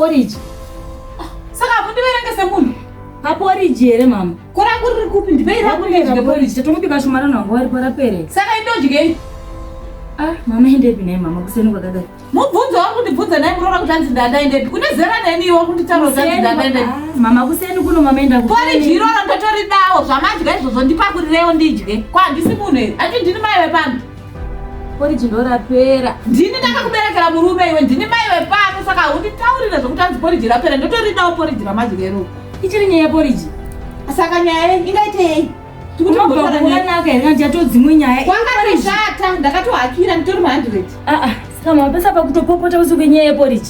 Porridge. Saka hamundiverenge semunhu? Paporridge here mama? Ko rangu riri kupi? Ndipei rangu ndidye porridge. Tatongobika shoma ranhu vanga varipo rapere. Saka indodyei? Ah, mama endepi nhai mama kuseni kwakadai? Mubvunzo wari kundibvunza nhai muroora kuti hanzi ndandaendepi? Kune zera neni iwe kunditaura kuti hanzi ndandaendepi? Ah, mama kuseni kuno mama enda Porridge iroro ndotoridawo zvamadya izvozvo ndipakurirewo ndidye. Ko handisi munhu here? Handiti ndini mai vepano? Porridge ndorapera. Ndini ndakakuberekera murume iwe, ndini mai vepano saka haunditaurire zvekuti hanzi porridge rapera. Ndotoridawo porridge ramadya iroro. Ichiri nyaya yeporridge. Saka nyaya ingaite yei? Tikutombotaura here kana yatodzimwe nyaya. Kwakatoshata, ndakatohakira nditori ma 100. Ah ah, saka mapesa pakutopopota usiku nyaya yeporridge.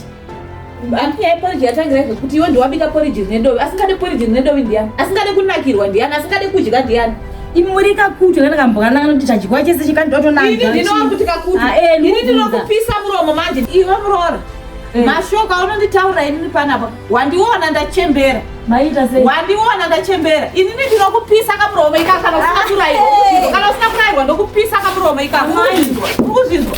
Hanti nyaya yeporridge yatangira izvo kuti iwe ndiwabika porridge rine dovi. Asingade porridge rine dovi ndiyani? Asingade kunakirwa ndiyani? Asingade kudya ndiyani? Imuri kakutu kana kambwana kanoti chadyiwa chese chikandotonanga. Ini ndinowa kuti kakutu. Ah, eh, Ini ndinokupisa muromo manje. Iwe muroora. Eh. Mashoko aunonditaurira inini panapa wandiona ndachembera. Maita sei? Wandiona ndachembera. Inini ndinokupisa kamuromo ikaka kana usina kurayirwa. Kana usina kurayirwa ndokupisa kamuromo ikaka. Urikuzvinzwa? Urikuzvinzwa?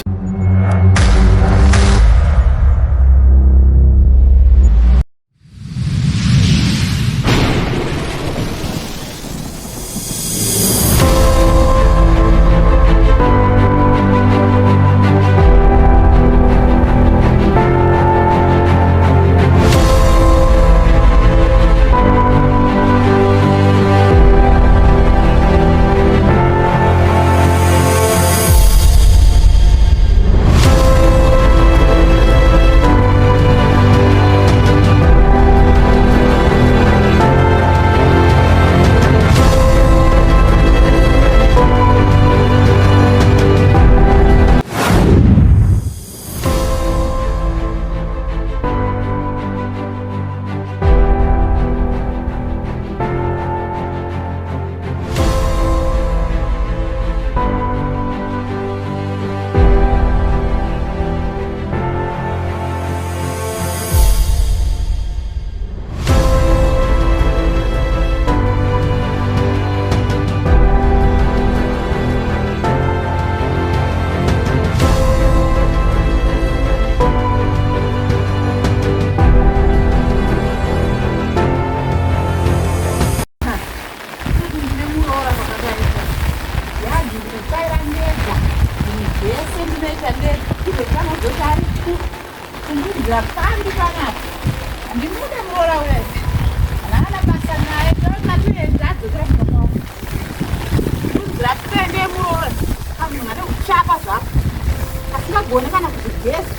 Asingagone kana kuzvigeza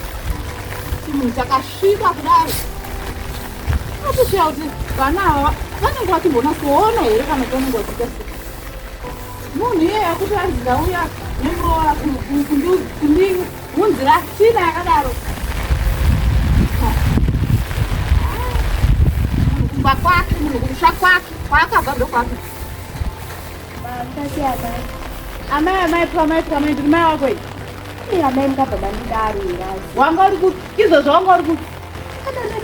chimunhu chakasviba kudaro Unotoshaya kuti vana ava vanenge vachimbonatsoona here kana kuti vanenge vachiita sei. Munhu iyeye akuti anzi ndauya nemuroora kundiunzira tsvina yakadaro. Munhu kumba kwake, munhu kumusha kwake, kwaakabva ndokwake. Amai, amai, pamai, pamai, ndiri mai wako iyi. Amai mukabva mandidaro here asi? Wanga uri kupi? Izvozvo wanga uri kupi?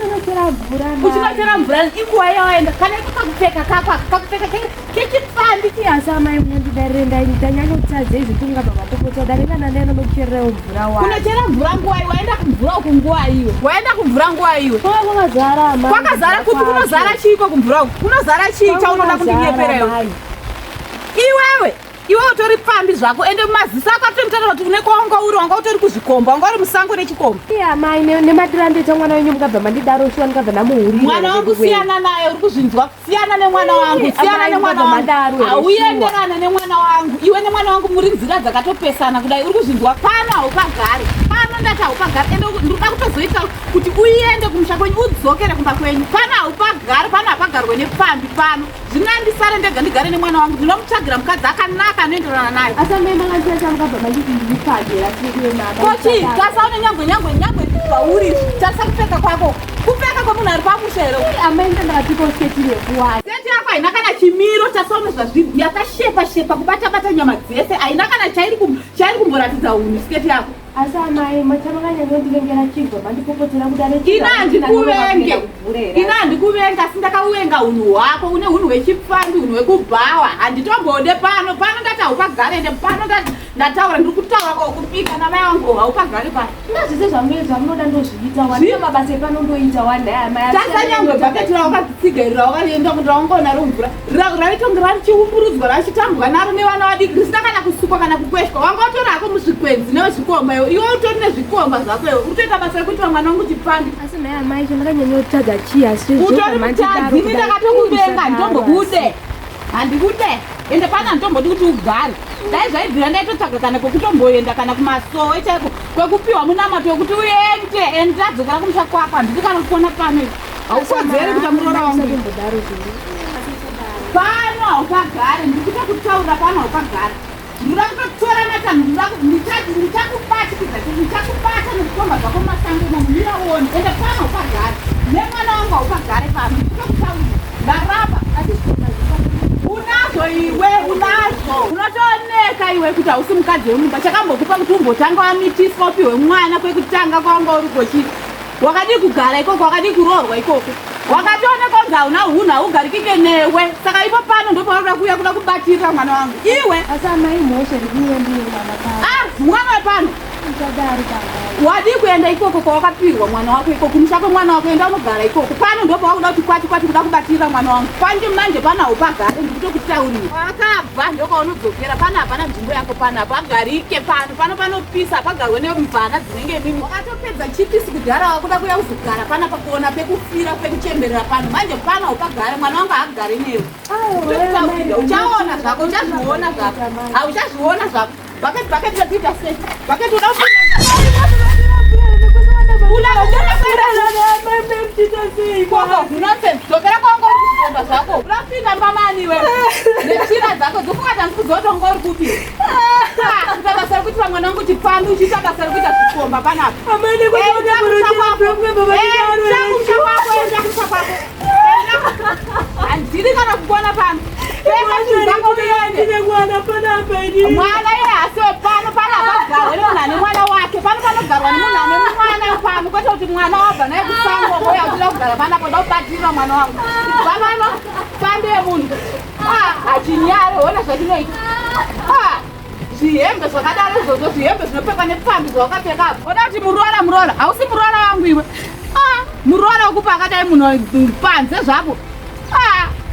Ndinochera mvura. Uchinochera mvura inguva yawaenda kana iko kakupfeka kako aka kakupfeka kechipfambi. Asi amai munondidarire ndanyanya kutadza izvi tingabva mapopotsa dare kana ndaenda nokuchererewo mvura wa. Kunochera mvura nguva iwe waenda kumvura uku nguva iwe. Waenda kumvura nguva iwe. Kwakazara amai. Kwakazara kupi kunozara chiiko kumvura uku? Kunozara chii chaunoda kundinyepera iwe? Iwewe Iwe utori pfambi zvako ende maziso ako atomutarira kuti une kwawanga uri wanga utori kuzvikomba wanga uri musango nechikomba. Iye amai nemadiro andoita mwana wenyu mukabva mandidaro shuwa ndikabva ndamuhurira. Mwana wangu siyana naye uri kuzvinzwa siyana nemwana wangu siyana nemwana wangu hauenderane nemwana wangu iwe nemwana wangu muri nzira dzakatopesana kudai uri kuzvinzwa pano haupagari pano ndati haupagari ende ndikuda kutozoita kuti uende kumusha kwenyu udzokere kumba kwenyu pano haupagari pano hapagarwe nepfambi pano Zvino andisare ndega ndigare nemwana wangu ndinomutsvagira mukadzi akanaka anoenderana naye. Asi amai makandisiya mukabva manditi ndipfage rasiri mama. Kochi tasaone nyangwe nyangwe nyangwe zvauri tarisa kupfeka kwako kupfeka kwemunhu ari pamusha here? Amai ndandakapika sketi refu wani. Sketi yako haina kana chimiro tasaone zvazviri yakashepa shepa kubata bata nyama dzese haina kana chairi kumboratidza hunhu sketi yako. Asi amai machamakanyanyondivengera chibva mandipopotera kudare. Ina handikuvenge. Ina handikuvenga asi ndakauvenga hunhu hwako une hunhu hwechipfambi hunhu hwekubhawa handitombode pano pano ndati haupagare ende pano ndataura ndiri kutaura ko kupika namai vangu haupagare pano. Ndazvese zvamunoita zvamunoda ndozviita wani mabasa epano ndoita wani amai. Tasa nyangwe bhaketi rawakatsiga iri rawakaenda kuti rawangoona romvura raitonge rachiumburudzwa rachitambwa naro nevana vadiki risina kana kusukwa kana kukweshwa wanga utori hako muzvikwenzi nevezvikomba iwe iwe utori nezvikomba zvako iwe utoita basa rekuitira mwana wangu chipfambi. Asi mai amai chandakanyanyotadza chii asi utori mutadzi ini ndakatokuvenga handitombokude handikude ende pano handitombodi kuti ugare dai zvaibvira ndaitotsvaga kana kwekutomboenda kana kumasowe chaiko kwekupiwa munamato wekuti uende ende adzokera kumusha kwako handidi kana kukuona pano haukodzeri kuita muroora wangu pano haupagare ndikuita kutaura pano haupagare ndinoda kutotora matanho ndichakubatikidza ndichakubata nekukomba zvako masango imomo mira uone ende pano haupagare nemwana wangu haupagare pano ndikuita kutaura ndaramba unazvo iwe unazvo unotooneka iwe kuti hausi mukadzi wemumba chakambokupa kuti umbotanga wamitiswa upiwe mwana kwekutanga kwawanga uri kochii Wakadii kugara ikoko, wakadii kuroorwa ikoko? Wakatoonekwa kunzi hauna hunhu, haugarikike newe. Saka ipo pano ndopaunoda kuuya kuda kubatirira mwana wangu. Iwe. Asi amai mhosva iri kuuya ndiye mwana pano. Ah, mwana wepano. Usadaro baba. Wadii kuenda ikoko kwawakapirwa mwana wako ikoko kumusha kwemwana wako enda unogara ikoko. Pano ndopawakuda kuti kwati kwati kuda kubatirira mwana wangu. Kwanje manje pano haupagare ndikutokutaurira. Wakabva ndokwaunodzokera pano hapana nzvimbo yako pano hapagarike pano pano panopisa hapagarwe nemvana dzinenge mimi. Wakatopedza chipisi kudhara wakuda kuya kuzogara pana pakuona pekufira pekuchemberera pano manje pano haupagare mwana wangu haagare newe. Uchaona zvako uchazviona zvako hauchazviona zvako baketi baketi rekuita sei baketi uda dzokera kwanga uri kuzvikomba zvako urapinda pamani iwe netsvina dzako dzokukata ndikuzotonga uri kupi kuita basa rekuitira mwana wangu chipfambi uchiita basa rekuita zvikomba panapa handiri kana kukwana pano mwana iye hasi wepano pano apagarwe nemunhu ane mwana wake pano panogarwa nemunhu ane mwana pano kwete kuti mwana wabva naye kusango oya uchida kugara panapo ndobatirira mwana wangu ibva pano pambe yemunhu hachinyare hona zvatinoita zvihembe zvakadaro izvozvo zvihembe zvinopfekwa nepfambi zvawakapfeka apo oda kuti muroora muroora hausi muroora wangu iwe muroora wekupa akadai munhu panze zvapo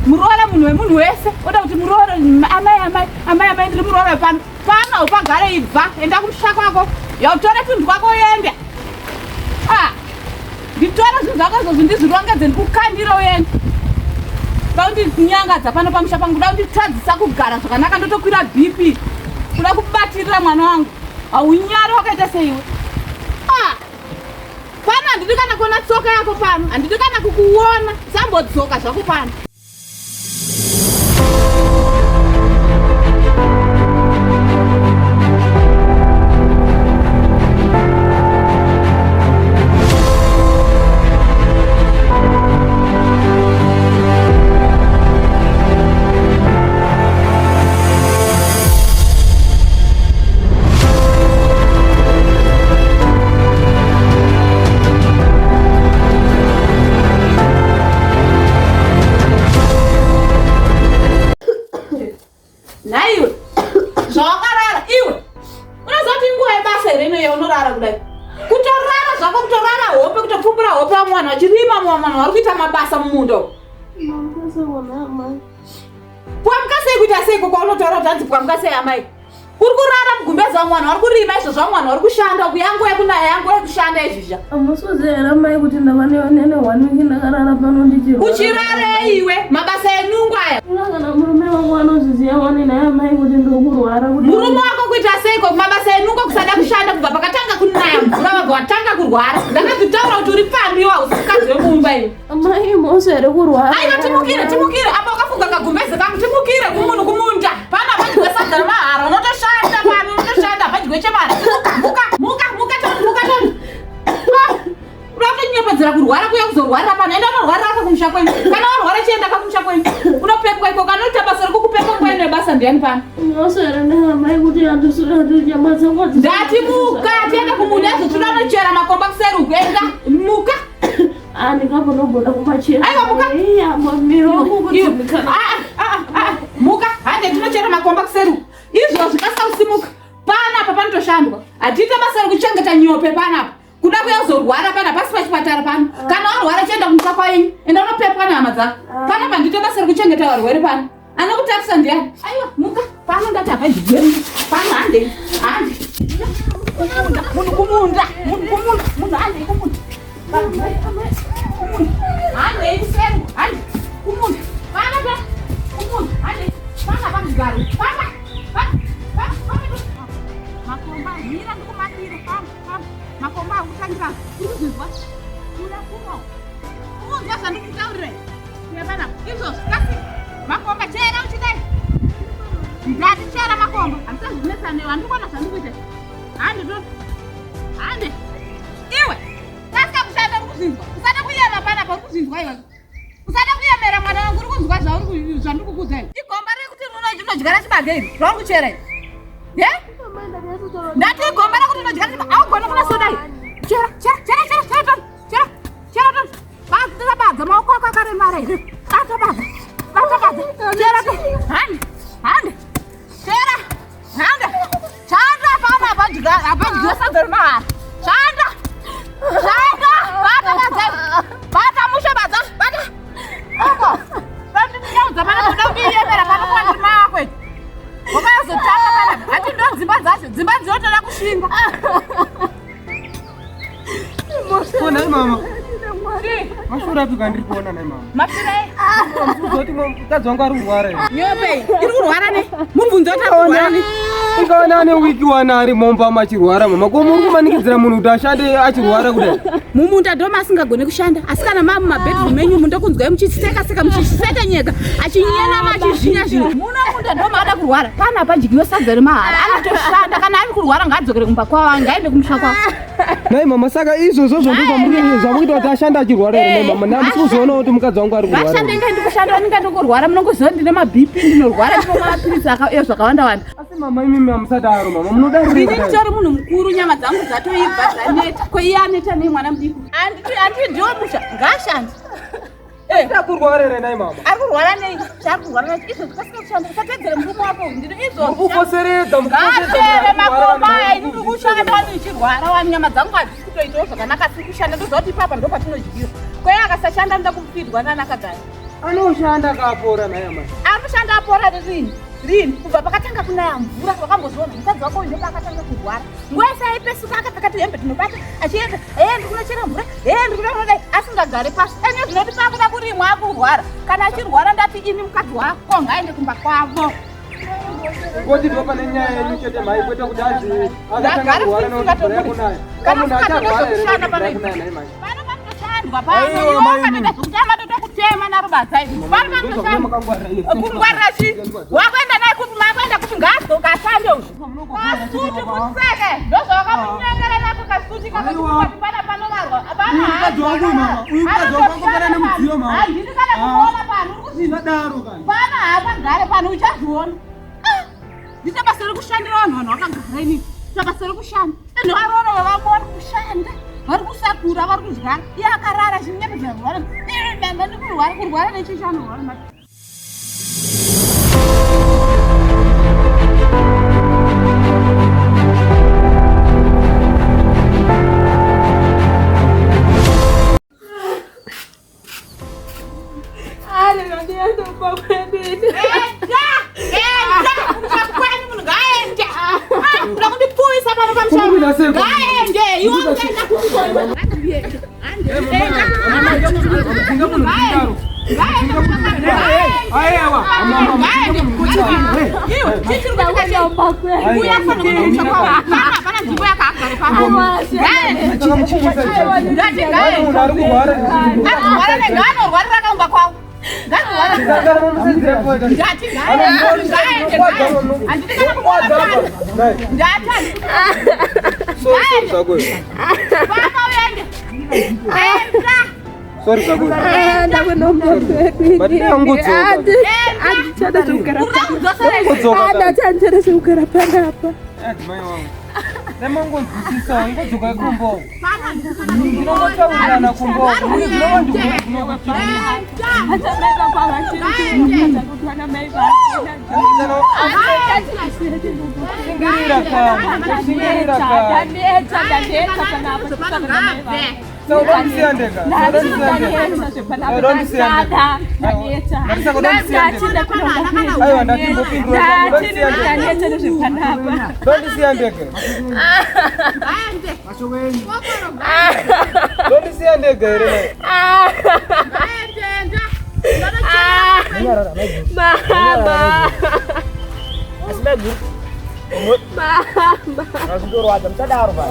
muroora munhu wemunhu wese oda kuti muroora amai amai amai amai ndiri muroora wepano pano upagare ibva enda kumusha kwako yautore tunhu kwako uende Nditore zvinhu zvako izvozvi ndizvirongedze ndikukandire uende. Kaundinyangadza pano pamusha pangu kuda kunditadzisa kugara zvakanaka ndotokwira BP. Kuda kubatirira mwana wangu. Haunyari wakaita seiwe. Ah! Pano handidi kana kuona tsoka yako pano. Handidi kana kukuona. Sambodzoka zvako pano. Nhaiwe, zvawakarara iwe unoziva kuti inguva yebasa here ino yaunorara kudai? Kutorara zvako, kutorara hope, kutopfumbura hope vamwe vanhu vachirima, vamwe vanhu vari kuita mabasa mumunda umu. Pwamuka sei kuita seiko kwaunotaura kuti hanzi pwamuka sei amai? Uri kurara mugumbezi vamwe vanhu vari kurima izvozvo vamwe vanhu vari kushanda uku yanguva yekunaya yanguva yekushanda izvizva. Hamusuzi here mai kuti ndava nene one week ndakarara pano ndichirwara. Uchirarei iwe mabasa enungu aya. Kana murume wangu anozviziva wani naye amai kuti ndokurwara kuti. Murume wako kuita seiko mabasa enungu kusada kushanda kubva pakatanga kunaya mvura vabva watanga kurwara. Ndakazvitaura kuti uri pfambi iwe hausi mukadzi wemumba iwe. Amai mhosva here kurwara? Aiwa timukire timukire apa wakafuga kagumbeze kangu timukire kumunhu kumunda. Pano hapadyiwe sadza remahara unotoshanda pano unotoshanda hapadyiwe chemara. Muka muka muka toni muka toni. Ah, unoda kutonyepedzera kurwara kuya kuzorwarira pano enda unorwarira ka kumusha kwenyu. Kana warwara chienda ka kumusha kwenyu. Unopepwa iko kana unoita basa rekukupepa nguva ino yebasa. basa ndiani pano? Unoswera neamai kuti andiswera nyama dzangu Ndati muka tiende kumunda zvotoda unochera makomba kuseri uku. Enda muka. Andingambonogoda kumachera. Aiwa, muka. Iya, miro wangu kudzimikana. Ah, ah, ah, muka hande tinochera makomba kuseri uku. Izvozvi kasika kusimuka. Panapa panotoshandwa. Hatiite basa rekuchengeta nyope panapa. Kuda kuya kuzorwara pana pasi pachipatara pano. Kana warwara chienda kumusha kwaenyu. Enda unopepwa nehama dzako. Panapa ndiite basa rekuchengeta varwere pano. Anokutarisa ndiani? Aiwa, muka. Pano ndati hapandijeri. Pano handei. Hande. Kumunda, munhu kumunda, munhu kumunda, munhu handei kumunda. Kumunda. Handei kuseri. Hande. Kumunda. Pano pa. Kumunda. Handei. Pano pamugaro. Pano. Pano. Pano. Pano. Makomba hira ndikumatire. Pano. Pano. Makomba akutangira. Uri kuzvinzwa? Kuda kuno. Unzwa zvandikutaurira. Kuya panapa. Izvozvo. Kasi. Makomba chera uchidai. Ndati chera makomba. Handisazvinetsa newe. Handikuona zvandikuita. Hande to. Hande. Iwe. Kasika kushanda uri kuzvinzwa. Usada kuyema panapa uri kuzvinzwa iwe. Usada kuyemera mwana wangu uri kunzwa zvauri zvandiri kukuudza iwe. Igomba rekuti unodyara chibage iri. Rauri kuchera iri. Ye? Ndati igomba rekuti unodyara chibage. Haugoni kuna sodai. Chera, chera, chera, chera, chera, chera. Chera, chera to. Bata badza maoko ako akaremara here. Bata badza. Bata badza. Chera to. Hande. Hande. Chera. Hande. Shanda pana hapadya hapadyiwa sadza remahara. Shanda. Shanda. Bata badza. Bata mushe badza. Bata. Oko. Bandinyaudza pana kuda kundiyemera pano kuva ndiri mai wako iti. Wakazotamba pana. Hati ndo dzimba dzacho. Dzimba dzinotoda kushinga. Ko nhai mama, mashura api kandiri kuona nhai mama? Mapira Muzoti mukadzi wangu ari kurwara here? nyope iri kurwara ne mubvunzo kuti ari kurwara ne. Ingaona ane wiki wana ari momba machirwara mama. Ko muri kumanikidzira munhu kuti ashande achirwara kudai? Mumunda ndoma asingagone kushanda asi kana maa mumabedroom menyu umu ndokunzwai muchiseka seka muchiseka nyeka achinyenama achizvinya zvinya. Muno munda ndoma ada kurwara pana padyiwe sadza remahara anotoshanda kana ari kurwara ngaadzokere kumba kwavo ngaende kumusha kwavo. Nhai mama, saka izvozvo ndozvamuri kuita kuti ashande achirwara here nhai mama? Ndamusi kuzoona kuti mukadzi wangu ari kurwara. Vashande inga ndikushanda ndinga ndikurwara munongoziva ndine maBP ndinorwara ndinomwa mapiritsi zvakawanda wanda. Asi mama imimi hamusadaro mama, munodarira Ini kudai. nditori munhu mukuru nyama dzangu dzatoibva dzaneta. Ko iye aneta nei mwana mudiki? Anditi ndiwo musha ngaashande. Ari kurwara here nhai mama? Ari kurwara nei? Chaari kurwara nacho izvozvi kasika kushanda usatedzere murume wako uyu ndino izvozvi. Mukufoseredza, mukufoseredza. Ngachere makomba aya ini ndiri kushanda wani ndichirwara wani nyama dzangu hadzisi kutoitawo zvakanaka asi kushanda ndoziva kuti ipapa ndo patinodyira. Ko iye akasashanda anoda kupfidwa nana akagara. Anoshanda akapora nhai amai. Anoshanda apora rini? Rini? Kubva pakatanga kunaya mvura wakamboziona mukadzi wako uyu ndopakatanga kurwara. Nguva yese aipesuka akapfeka tuhembe tunobata achienda ee ndikunochera mvura ee ndikuda kunodai asingagare pasi. Ene zvinoti pakuda kurimwa akurwara. Kana achirwara ndati ini mukadzi wako ngaende kumba kwavo. Ngoti ndo pane nyaya yenyu chete mhai kwete kuti anzi akatanga Ndagara kurwara nekuti mvura yakunaya. Kana Munhu acharwara here usingatoda nekuti mvura pano yakunaya nhai mai? Pano panotoshandwa pano. Aiwa, Iwe mai ukatoita zvekutamba totokutema narubadza izvi. Pano panotoshandwa. Kungwarira chii? Wakuenda naye kupi? Makuenda kupi? Ngaadzoka ashande uyu. Kasuti kuseke. Ndozvawakamunyengera nako kasuti kakati pana panorarwa. Hapana. Uyu mukadzi wangu uyu mama, uyu mukadzi wangu angofana nemudziyo mama. Handidi kana kumuona pano. Uri kuzvinzwa? Usadaro kani. Pana haapagare pano uchazviona. Ah, Ndite basa rekushandira vanhu vanhu vakagara inini. Ndite basa rekushanda. Vanhu varoora vavamo vari kushanda. Vari kusakura, vari kudyara. Iye akarara achinyepedzera kurwara. Danga ndikurwara, kurwara nechii chaanorwara nacho. Enda! Enda! Kumusha kwenyu munhu ngaende. Ah, kuda kundipfuwisa pano pamusha. Kubuda sei? Ngaende. Iwe unoenda kupi ko iwe? Enda. Mudzinga munhu mudaro. Ngaende. Aiwa, mama, Ngaende. Iwe, chichiri kuita chii? Uya fana kumusha kwavo. Pana hapana nzvimbo yakaagare pano. Ngaende. Saka mukubusa chii? Ndati ngaende. Munhu ari kurwara. Anorwara nega anorwarira kaumba kwavo. Nganorwara. Saka mumusedzera kuita. Ndati ngaende. Ngaende. Ngaende. Handidi kana kumuona pano. Ndati handidi So, so zvako izvo. Mama uende. Enda. Sorry zvako. Ah, ndakunomba kwedu. But ndangodzoka. Handichada zvekugara Urikudzosa Ngodzoka. Ndati handichada zvekugara panapa. Adzimai wangu. Nemangonzwisisa ngodzoka kumbo. Ndinongotaurirana kumbo. Shingirira kani. Shingirira kani. Saudondisiya ndega. Saudondisiya ndega. Aiwa ndatimbopindura. Ndondisiya ndega. Ndondisiya ndega here? Mama. Azvitorwadza musadaro ba.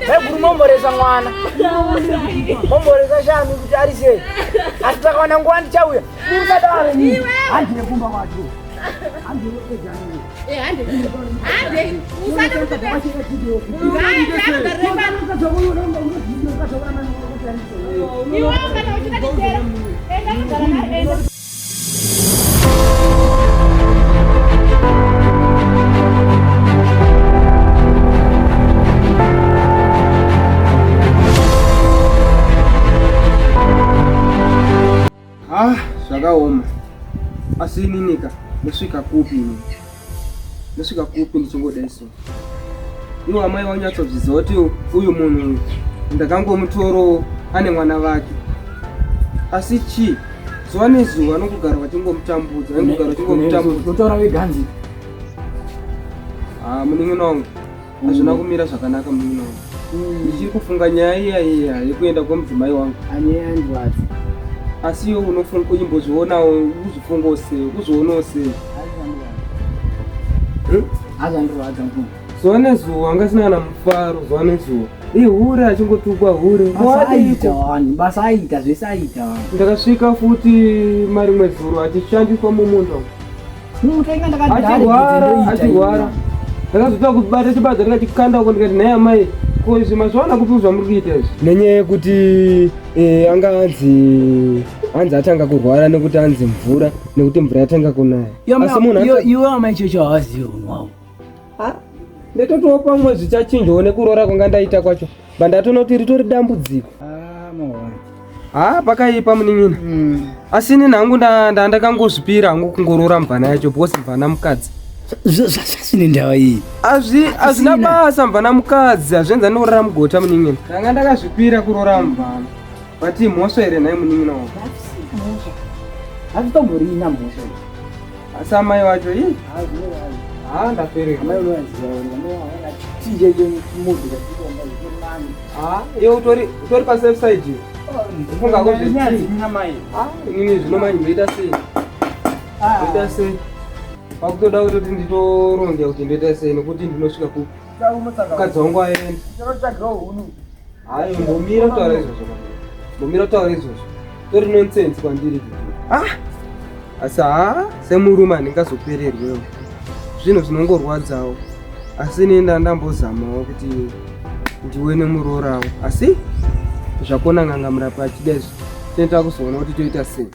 Maiguru momboresa mwana. Momboresa shami kuti ari sei. Asi takawana nguva ndichauya. Ni musadaro ni. Handine kumba kwacho. Ah, zvakaoma. Asi ininika ndosvika kupi ini? Ndosvika kupi ndichingodai so? Iwo amai vanyatsozviziva kuti uyu munhu uyu ndakangomutoro ane mwana vake. Asi chii? Zuva nezuva anongogara vachingomutambudza, vanongogara vachingomutambudza. Unotaura veganzi. Ah, munin'ina wangu hazvina kumira zvakanaka munin'ina wangu. Ndichiri kufunga nyaya iya iya yekuenda kwemudzimai wangu. Ane andwadzi. Asi iwe unofunga uchimbozvionawo uzvifungawo sei, uzvionawo sei. Azvandirwadza mukuru. Zuva nezuva anga asina kana mufaro zuva nezuva. Ihure achingotukwa hure. Basa aita Wadiko. wani, basa aita zvese aita wani. Ndakasvika futi marimwe zuro achishandiswa mumunda. Mutenga ndakati Achirwara, achirwara. Ndakazoita kubata chibadza ndikachikanda uko ndikati nhai amai ko izvi mazviwana kupi zvamuri kuita izvi? Nenyaya yekuti eh, anga anzi anzi atanga kurwara nekuti anzi mvura nekuti mvura yatanga kunaya. Asi munhu anga- Iwe amai chocho havazivi unhu wavo. ndetotowo pamwe zvichachinjawo nekuroora kwanga ndaita kwacho bandatonoti ritori dambudziko. Ah, mawana. Ha pakaipa munin'ina. Asi ini hangu ndakangozvipira hangu kungoroora mvana yacho because mvana mukadzi. Zvasine ndava iyi. Hazvina basa mvana mukadzi hazvienza nekurara mugota munin'ina. Ndanga ndakazvipira kuroora mvana. But imhosva here nhai munin'ina wangu? Hazvitomborina mhosva. Asi amai vacho ii ha ndapereka. Amai unovaziva wani, amai vakati munhu kachikomba zvitori nani. Ha iwe utori utori pa safe side iwe. Kufunga ko zvetii. Ah, inini zvino manje ndoita sei? Ndoita sei? Pakutoda kutoti nditoronge kuti ndoita sei nekuti ndinosvika kupi. Mukadzi wangu aenda. Hayi, mbomira kutaura izvozvo. Mbomira kutaura izvozvo. Tori nonsense kwandiri izvozvo. Ah! Asi haa, semurume handingazopererwewo. Zvinhu zvinongorwadzawo. Asi ini ndandambozamawo kuti ndiwe nemurorawo. Asi zvakona n'anga murapa achida izvi. Tinoita kuzoona kuti toita sei.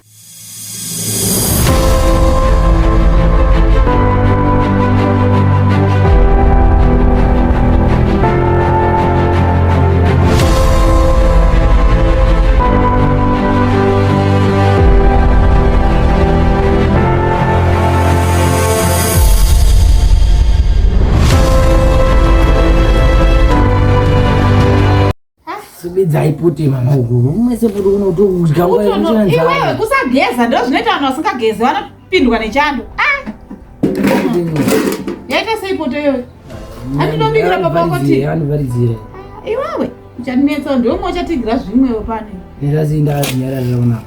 Subidzai puti mama uku. Mwese puti unotodya Iwewe kusageza ndo zvinoita vanhu vasingagezi vanopindwa nechando. Ah, yaita sei poto iyoyo? Handinobikira baba wako tii. Anobaridzira. Iwewe uchandinetsa ndiwe umwe uchatigira zvimwewo pane. Ndirazi ndazinyararira kunapa.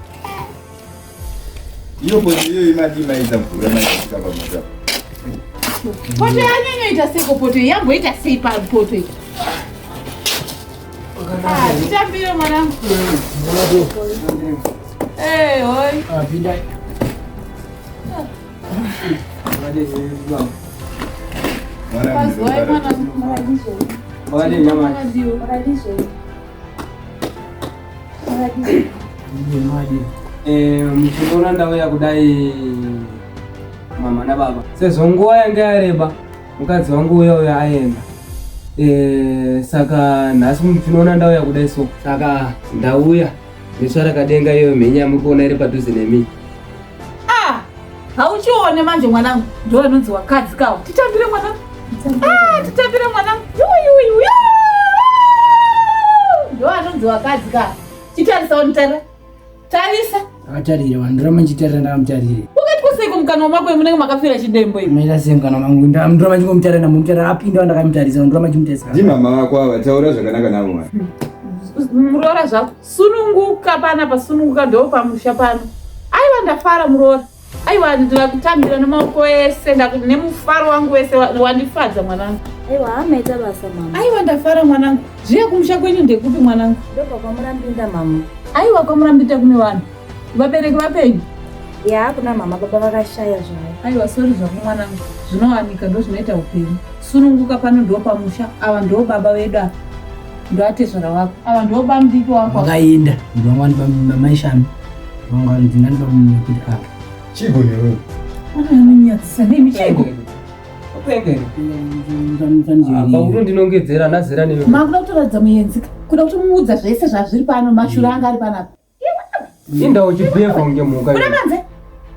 Iyo poto iyoyo imadii maisa mvura maisvika pamoto apa. Poto yanyanyoita seiko poto iyi yamboita sei papoto iyi? Ah, titambire mwanangu. Eh, hoi. Pindai. Kwaziwai mwanangu. Makadii nyamai? Muchindiona ndauya kudai mama nababa sezvo nguva yanga yareba mukadzi wangu uya uya aenda saka nhasi muchinoona ndauya kudai so saka ndauya nesvarakadenga iyo mhenya yamuri kuona iri padhuze nemi. Ah, hauchione manje mwanangu, ndo anonzi wakadzi kawo. Titambire mwanangu. Ah, titambire mwanangu. Yuwi yuwi. Ndo anonzi wakadzi kawo. Chitarisa unitarira. Tarisa. Akatarira vanhu ndiramba ndichitarira ndakamutarire. Wakaitwa seiko mukanwa mako munenge makafira chidembo imi? Maita sei mukanwa mangu ndiramba ndichingomutarira ndamutarira apinda ndakamutarisa ndiramba ndichimutarisa. Ndimama vako ava taura zvakanaka navo mwana. Muroora zvako. Sununguka panapa sununguka ndo pamusha pano. Aiwa ndafara muroora. Aiwa ndakutambira nemaoko ese nemufaro wangu wese wandifadza mwanangu. Aiwa maita basa mama. Aiwa ndafara mwanangu. Zviya kumusha kwenyu ndekupi mwanangu? Ndobva kwaMurambinda mama. Aiwa kwaMurambinda kune vanhu. Vabereki vapenyu? Ya kuna mama baba vakashaya zvayo. Aiwa sorry zvako mwanangu. Zvinowanika ndozvinoita upenyu. Sununguka pano ndo pamusha. Ava ndo baba vedu ava. Ndoatezvara wako. Ava ndo bamudiki wako. Vakaenda ndivangwani pamaishami. Vangwani ndinani pamukuti apa. Chigo newe. Mwana anonyadzisa nemi chigo. Pauri ndinongedzera nazera newe. Makuda kutoratidza muyenzi kuda kutomuudza zvese zvazviri pano mashura anga ari panapa. Inda uchibheva kunge mhuka. Buda panze.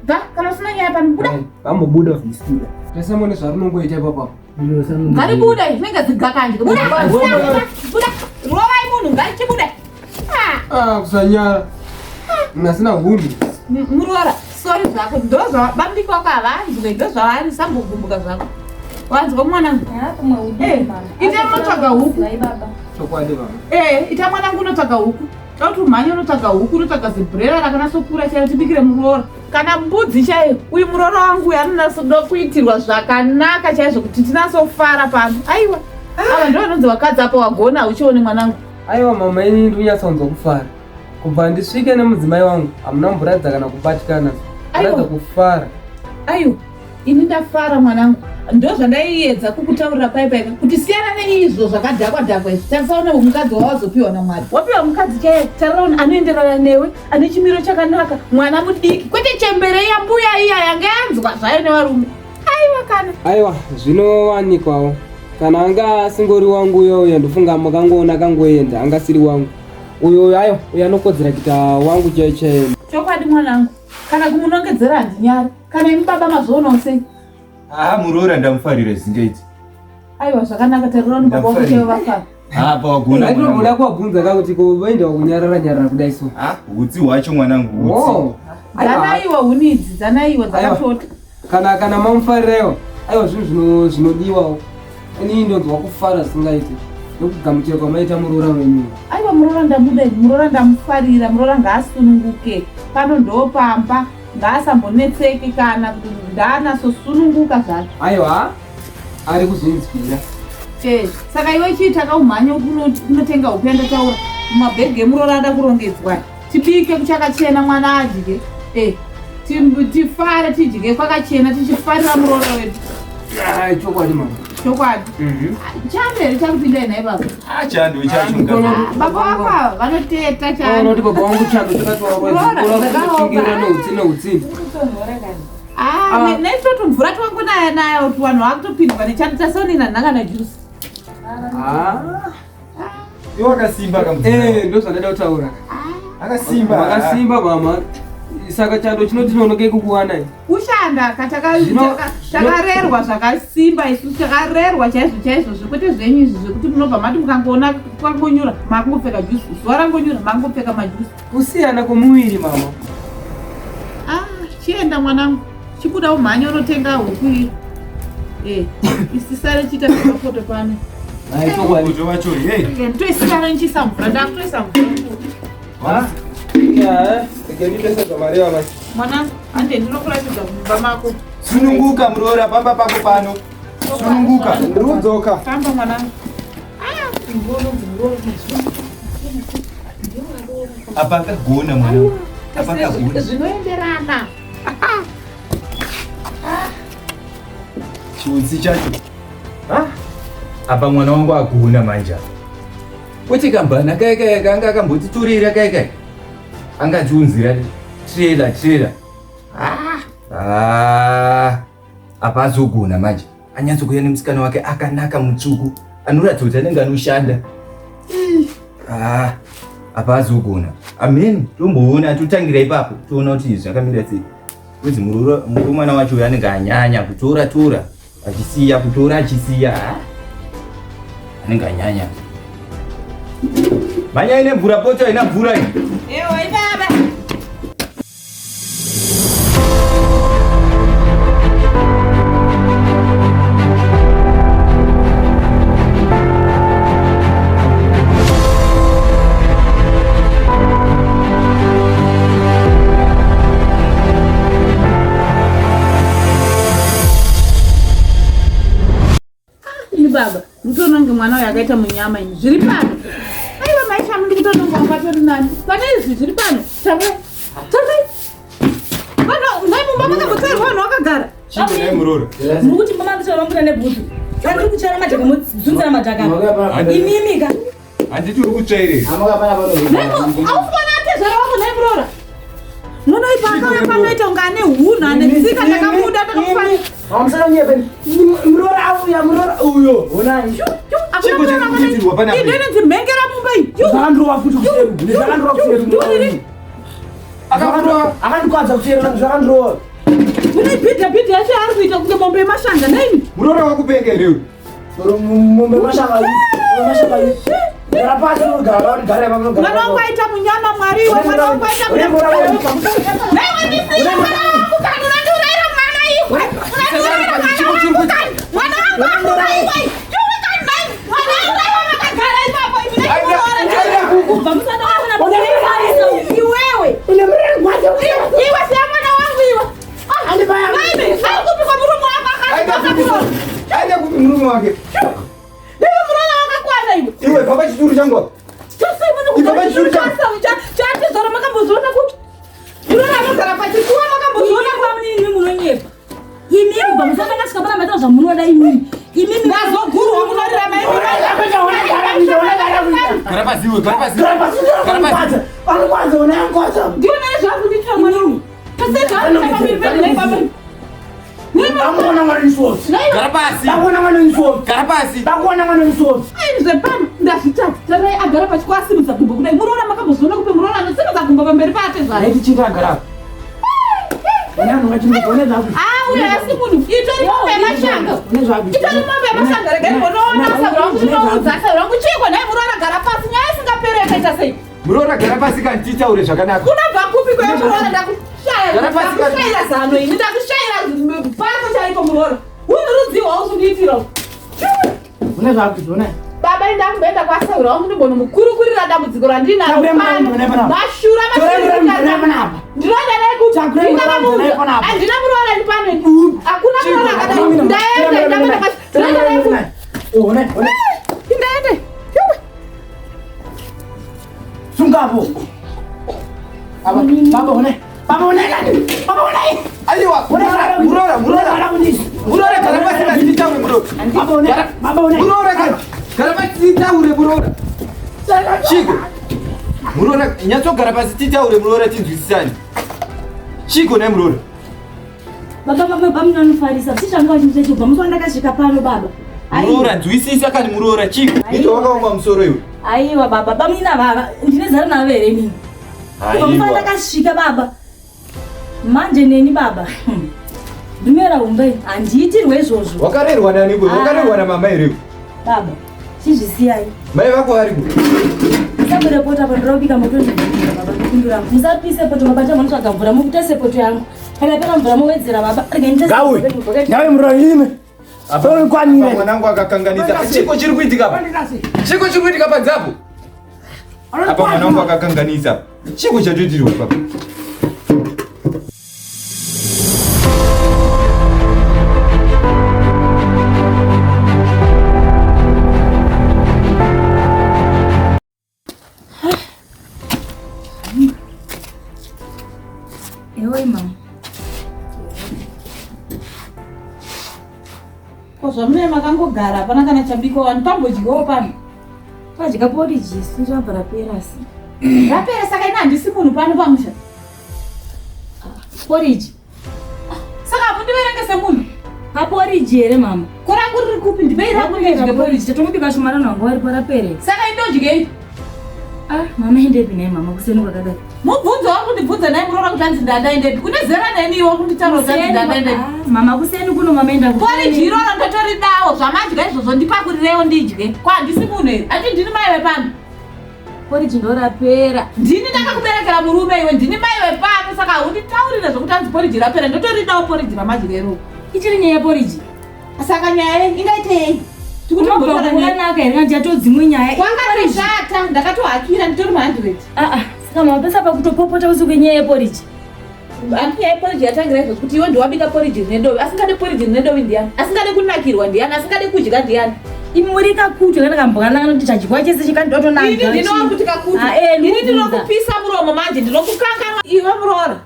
Bva kana usina nyaya pano buda. Vambobuda. Tese mune zvarinongoita ipapo. Ngaribude rinenge zigakanje. Buda. Buda. Rovai munhu ngarichibude. Ah, kusanyara. Munhu asina hunhu. Muroora, sorry zvako. Ndozva bamdiki wako havanzwe, ndozvavari sambogumbuka zvako. Wanzwa mwanangu? Ita unotsvaga huku. Chokwadi baba. Ita mwanangu unotsvaga huku. Tauti umhanye unotsvaga huku, unotsvaga zibhurera rakanasokura chaiyo tibikire muroora. Kana mbudzi chaiyo, uyu muroora wangu uyu anonatsoda kuitirwa zvakanaka chaizvo kuti tinatsofara pano. Aiwa, ava ndo vanonzi vakadzi apa wagona hauchione mwanangu. Aiwa mama, ini ndinonyatsonzwa kufara. Kubva ndisvike nemudzimai wangu, hamuna kumboratidza kana kubatikana. Ratidza kufara. Aiwa, ini ndafara mwanangu. Ndozvandaiedza kukutaurira pai pai kuti siyana neizvo zvakadhakwa dhakwa izvi. Tarisaona mukadzi wawazopiwa naMwari. Wapiwa mukadzi chaiye, tariraona anoenderana newe, ane chimiro chakanaka, mwana mudiki, kwete chembere iya mbuya iya yanga yanzwa zvayo nevarume. Aiwa kana. Aiwa, zvinowanikwawo. Kana anga asingori wangu uyo uyo ndofunga makangoona kangoenda, anga asiri wangu. Uyo uyo aiwa, uyo anokodzera kuita wangu chaiye chaiye. Chokwadi mwanangu, kana kumunongedzera handinyari. Kana imi baba mazvionawo sei? Ah, muroora ndamufarira zvingaiti. Aiwa zvakanaka tarira baba wako chaivo vafara. Ah, pawagona. Ndaitoda kuwabvunza ka kuti ko vaenda kunyarara nyarara kudai so. Ah, hutsi hwacho mwanangu hutsi. Oh. Dzanaiwa huni idzi, dzanaiwa dzakashota. Kana mamufarirayo, aiwa zvinhu zvinodiwawo. Ini ndonzwa kufara zvisingaiti. Nokugamuchira kwamaita muroora wenyu. Aiwa muroora ndamuda, muroora ndamufarira, muroora ngaasununguke. Pano ndopamba. Ngaasambonetseke kana kuti ngaanasosununguka zvake. Aiwa, ari kuzvinzwira. Saka iwe chiita kaumhanya unotenga huku yandataura. Mabhegi emuroora ada kurongedzwa. Tibike kuchakachena mwana adye. Tifare tidye kwakachena tichifarira muroora wedu. Chokwadi mama. Chokwadi. Chando here chakupinda ina baba? Ah, chando chacho mukadzi. Baba wako vanoteta chando. Unoti baba wangu chando chakatowarwadza neutsi neutsi. Ah, neitoto mvura twangonaya nayo kuti vanhu vakutopindwa nechando tasonina nhaka na juice. Ah. Iwe akasimba kamudzimai. Ndozvandaida kutaura. Akasimba. Akasimba mama. Saka chando chinoti nonoke kukuwana. Kushanda takarerwa zvakasimba isu takarerwa chaizvo chaizvo zvekuti zvenyu izvi zvekuti munobva mati mukangoona kwangonyura makungopfeka juice, zuva rangonyura makungopfeka majuice. Kusiyana kwomuviri mama. Ah, chienda mwanangu. Chibuda umhanye unotenga huku iyi. Isisare chiita zvemapoto pano. Ai chokwadi. Moto wacho hey. Ndoisara nchisa mvura, ndakutoisa mvura. Yeah, ndipesa zvamareva manje. Mwanangu, hande ndinokuratidza mumba mako. Sununguka muroora pamba pako pano. Sununguka. Ndikudzoka. Famba mwanangu. Apa akagona mwanangu. Apa akagona. Zvinoenderana. Chiutsi chacho. Apa mwana wangu agona manje apa. Kwete kambana kaya kaya kanga akambotitorera kaya kaya. Anga achiunzira trailer trailer. Ah, ah. Apa azogona manje. Anyatsokuya nemusikana wake akanaka mutsvuku anoratidza kuti anenge anoshanda. Ah, apa azogona. Amen, tomboona totangira ipapo toona kuti zvakamira sei. Kunzi murume wacho uyo anenge anyanya kutora tora achisiya kutora achisiya. Ah, anenge anyanya. Manyai nemvura poto haina mvura iyi. Ewa baba. Ini baba, ndikutoona kunge mwana uyu akaita munyama ini. Zviri pano. Aiwa mai Shamu ndikutoona kunge wanga atori nani. Pane izvi zviri pano. Taurai. Taurai. Vanhu nhai mumba makambotsvairwa vanhu vakagara. Chii nhai muroora? Muri kuti mama ndichara mbuda nebhutsu. Vandiri kuchara madhaka modzunzira madhaka. Imimi ka. Handiti uri kutsvairei? Aukuona atezvara wako nhai muroora. Muno ipa akauya panoita kunge ane hunhu ane tsika ndakamuda ndakamufanira. Hamusanonyepe. Muroora auya muroora uyo. Honai. Chiko chiri kuitirwa panapa? Ino inonzi mhengera mumba iyi. Zvakandrova futi kuseru. Zvakandrova kuseru. Akakurova. Akandikwadza kuseru zvakandrova. Mune bhidha bhidha yacho yaari kuita kunge mombe yemashanga nhaimi. Muroora wakupenga here uyu? Mombe yemashanga iyi. Mombe yemashanga iyi. Gara pasi unogara unogara unogara. Mwana wangu aita munyama Mwari iwe mwana wangu aita munyama. Naiwe ndisiye mwana wangu kani unondiurayira mwana iwe. Unondiurayira mwana wangu kani. Mwana wangu akuuraiwa. Iwe kani nai. Mwana auraiwa makagara ipapo imi naimuroora. Kubva musana wako na Iwewe. Iwe siya mwana wangu iwe. Naime, ari kupi kwa murume wako akandikosa muroora. Aenda kupi murume wake? Iwe muroora wakakwana iwe. Iwe baba chituru changu apa. Ibaba chituru changu. Chatizora makambozviona kupi? Muroora anogara pachikuwa makambozviona kupi? Imimi munonyepa. Imimi kubva musana ndakasvika pana maita zvamunoda imimi. Imimi Ndazogurwa munorira mai. Gara pasi iwe, gara pasi. Gara pasi. Anokwadza ona anokwadza. Ndiyo naye zvakundiitira mwana uyu. Kasi zvakuita pamberi pedu nhai baba. Ndakuona mwana nisoti. Gara pasi. Ndakuona mwana nisoti. Gara pasi. Ndakuona mwana nisoti. Aini zvepano ndazvitadza. Tarai agara pachikuwa asimudza gumbo kudai. Muroora makambozviona kupi muroora anosimudza gumbo pamberi paatezvara. Aiti chinda agara. Ona anhu one zvaku. Ah, uyo asi munhu. Itori mombe yemashanga. One zvaku. Itori mombe yemashanga regai ndimbonoona sauro wangu ndinoudza sauro wangu chiiko nhai muroora gara pasi nyaya isingaperi yakaita sei. Muroora gara pasi kani titaure zvakanaka. Unobva kupi kwewe muroora ndakushaya Gara pasi kani. ndakushayira zano ini ndakushayira pako chaiko muroora. Unhu rudzii hwausundiitira uku? One zvaku one. Baba enda kumboenda kwasaura wangu ndimbonomukurukurira dambudziko randinaro Takure pano. muranda panapa. Mashura Takure muranda panapa. Ndinoda naye kuti Takure muranda panapa. handina muroora ndi pano ini. Hakuna muroora akadai. Ndaenda ndaenda pasi. Ndinoda naye kuti One one. ndaende. Yuwe. Sungapo. Baba baba one. Baba one kani. Baba one. Aiwa, muroora, muroora, muroora. Muroora gara pasi kani titaure muroora. Baba one. Baba one. Muroora kani. Gara pasi titaure muroora. Chiko. Muroora nyatsogara pasi titaure muroora tinzwisisane. Chiko nhai muroora. Baba baba baba munanofarisa. Sisvanga vachindiita chibva musi wandakasvika pano baba. Aiwa. Muroora nzwisisa kani muroora chiko. Ito wakaoma musoro iwe. Aiwa baba bamina baba ndine zara navo here inini. Kubva musi Aiwa. wandakasvika baba. Manje neni baba. Ndumera humbe handiitirwe izvozvo. Wakarerwa nani iwe? Ah. Wakarerwa na mama here iwe? Baba chizvisiyai. Mai vako vari kupi? Musabude poto apa ndoda kubika moto ndibika baba ndopindura. Musapise poto baba chamunotsvaga mvura mukutese poto yangu. Kana yapera mvura mowedzera baba. Regai nditese Gawe. poto. Ngawe muroora ime. Apa Kwanire. mwanangu akakanganisa. Chiko chiri kuitika apa? Chiko chiri kuitika panze apo? Apa mwanangu akakanganisa. Chiko chatoitirwa papa. Ewe mama. Ko zvamune makangogara kugara hapana kana chabikwa wani pambodyiwawo pano. Tadya poriji isu rabva rapera asi. Rapera saka ini handisi munhu pano pamusha. Poriji. Saka hamundiverenge semunhu. Paporiji here mama? Ko rangu riri kupi? Ndipei rangu ndidye poriji. Tatongobika shoma ranhu vanga varipo rapere. Saka indodyei? Ah, mama endepi naye mama kuseni kwakadai. Mubvunzo wari kundibvunza naye muroora kuti hanzi ndandaendepi? Kune zera neni iwe kunditaura kuti hanzi ndandaendepi? Ah, mama kuseni kuno mama enda kuseni. Poriji iroro ndotoridawo zvamadya izvozvo ndipakurirewo ndidye. Ko handisi munhu here? Ati ndini mai vepano. Poriji ndorapera. Ndini ndakakuberekera murume iwe, ndini mai vepano saka haunditaurire zvekuti hanzi poriji rapera ndotoridawo poriji ramadya iroro. Ichiri nyaya yeporiji. Saka nyaya ingaite yei? Tikutombotaura here kana yatodzimwe nyaya. Kwakatoshata ndakatohakira nditori ma 100. Ah ah, saka mapesa pakutopopota usiku nyaya yeporiji. Hanti nyaya yeporiji yatangira izvozvo kuti iwe ndiwabika poriji rine dovi. Asingade poriji rine dovi ndiyani? Asingade kunakirwa ndiyani? Asingade kudya ndiyani? Imuri kakutu kana kambwana kanoti chadyiwa chese chikandotonanga. Ini ndinowakuti kakutu. Ah, eh, Ini ndinokupisa muromo manje ndinokukanganwa iwe muroora.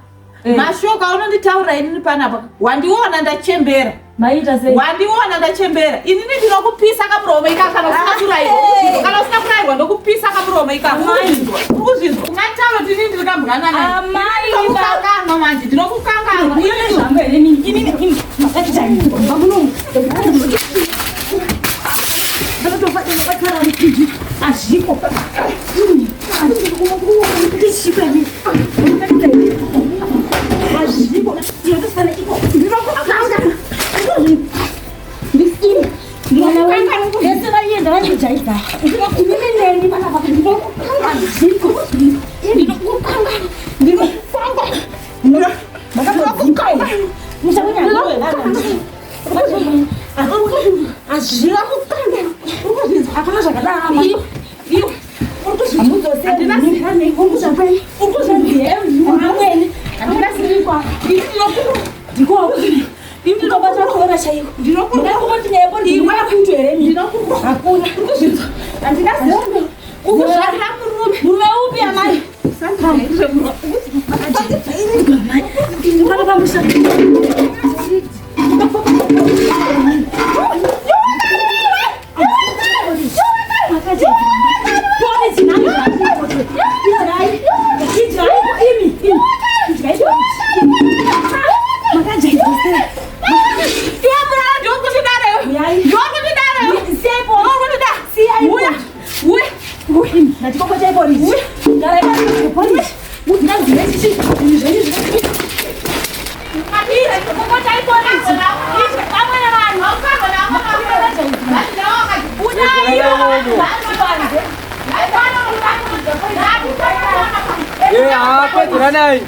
Eh. Mashoko aunonditaurira inini panapa wandiona ndachembera. Maita sei? Wandiona ndachembera. Inini ndinokupisa kamuromo ikaka kana usina kurayirwa. Kana usina kurayirwa ndokupisa kamuromo ikaka. Urikuzvinzwa? Ungataura kuti inini ndiri kambwanana. Amai, ndinokukanganwa manje ndinokukanganwa. Ini zvangu here inini inini inini makatita baba muno. Azviko. Azviko. Vese vaienda vandijaidza. Inini neni vanapa azviko. Hakuna zvakadaro. Murume upi amai? Pano pamusha. Iwe muroora ndokundidaro iwe. Ndokundidaro iwe. Ndokundida. Uya. Uya. Eh, ah, pedzeranai.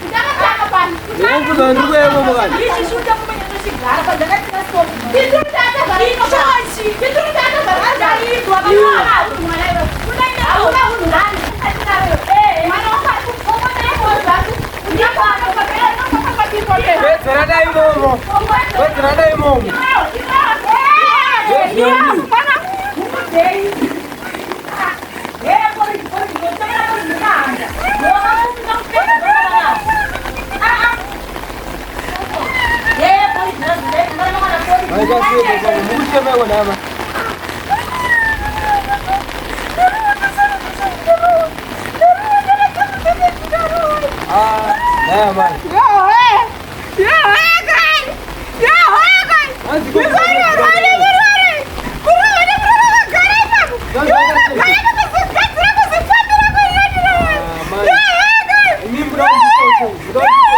Ndinokuza ndiri kuemo mukati. Pedzeranai imomo. Pedzeranai imomo. Maita sei baba, mukuchemeko nama. Ah, naya mai. Hanzi ko- Ah, mai. Imi muda kundiita sei? Muda kundiita sei?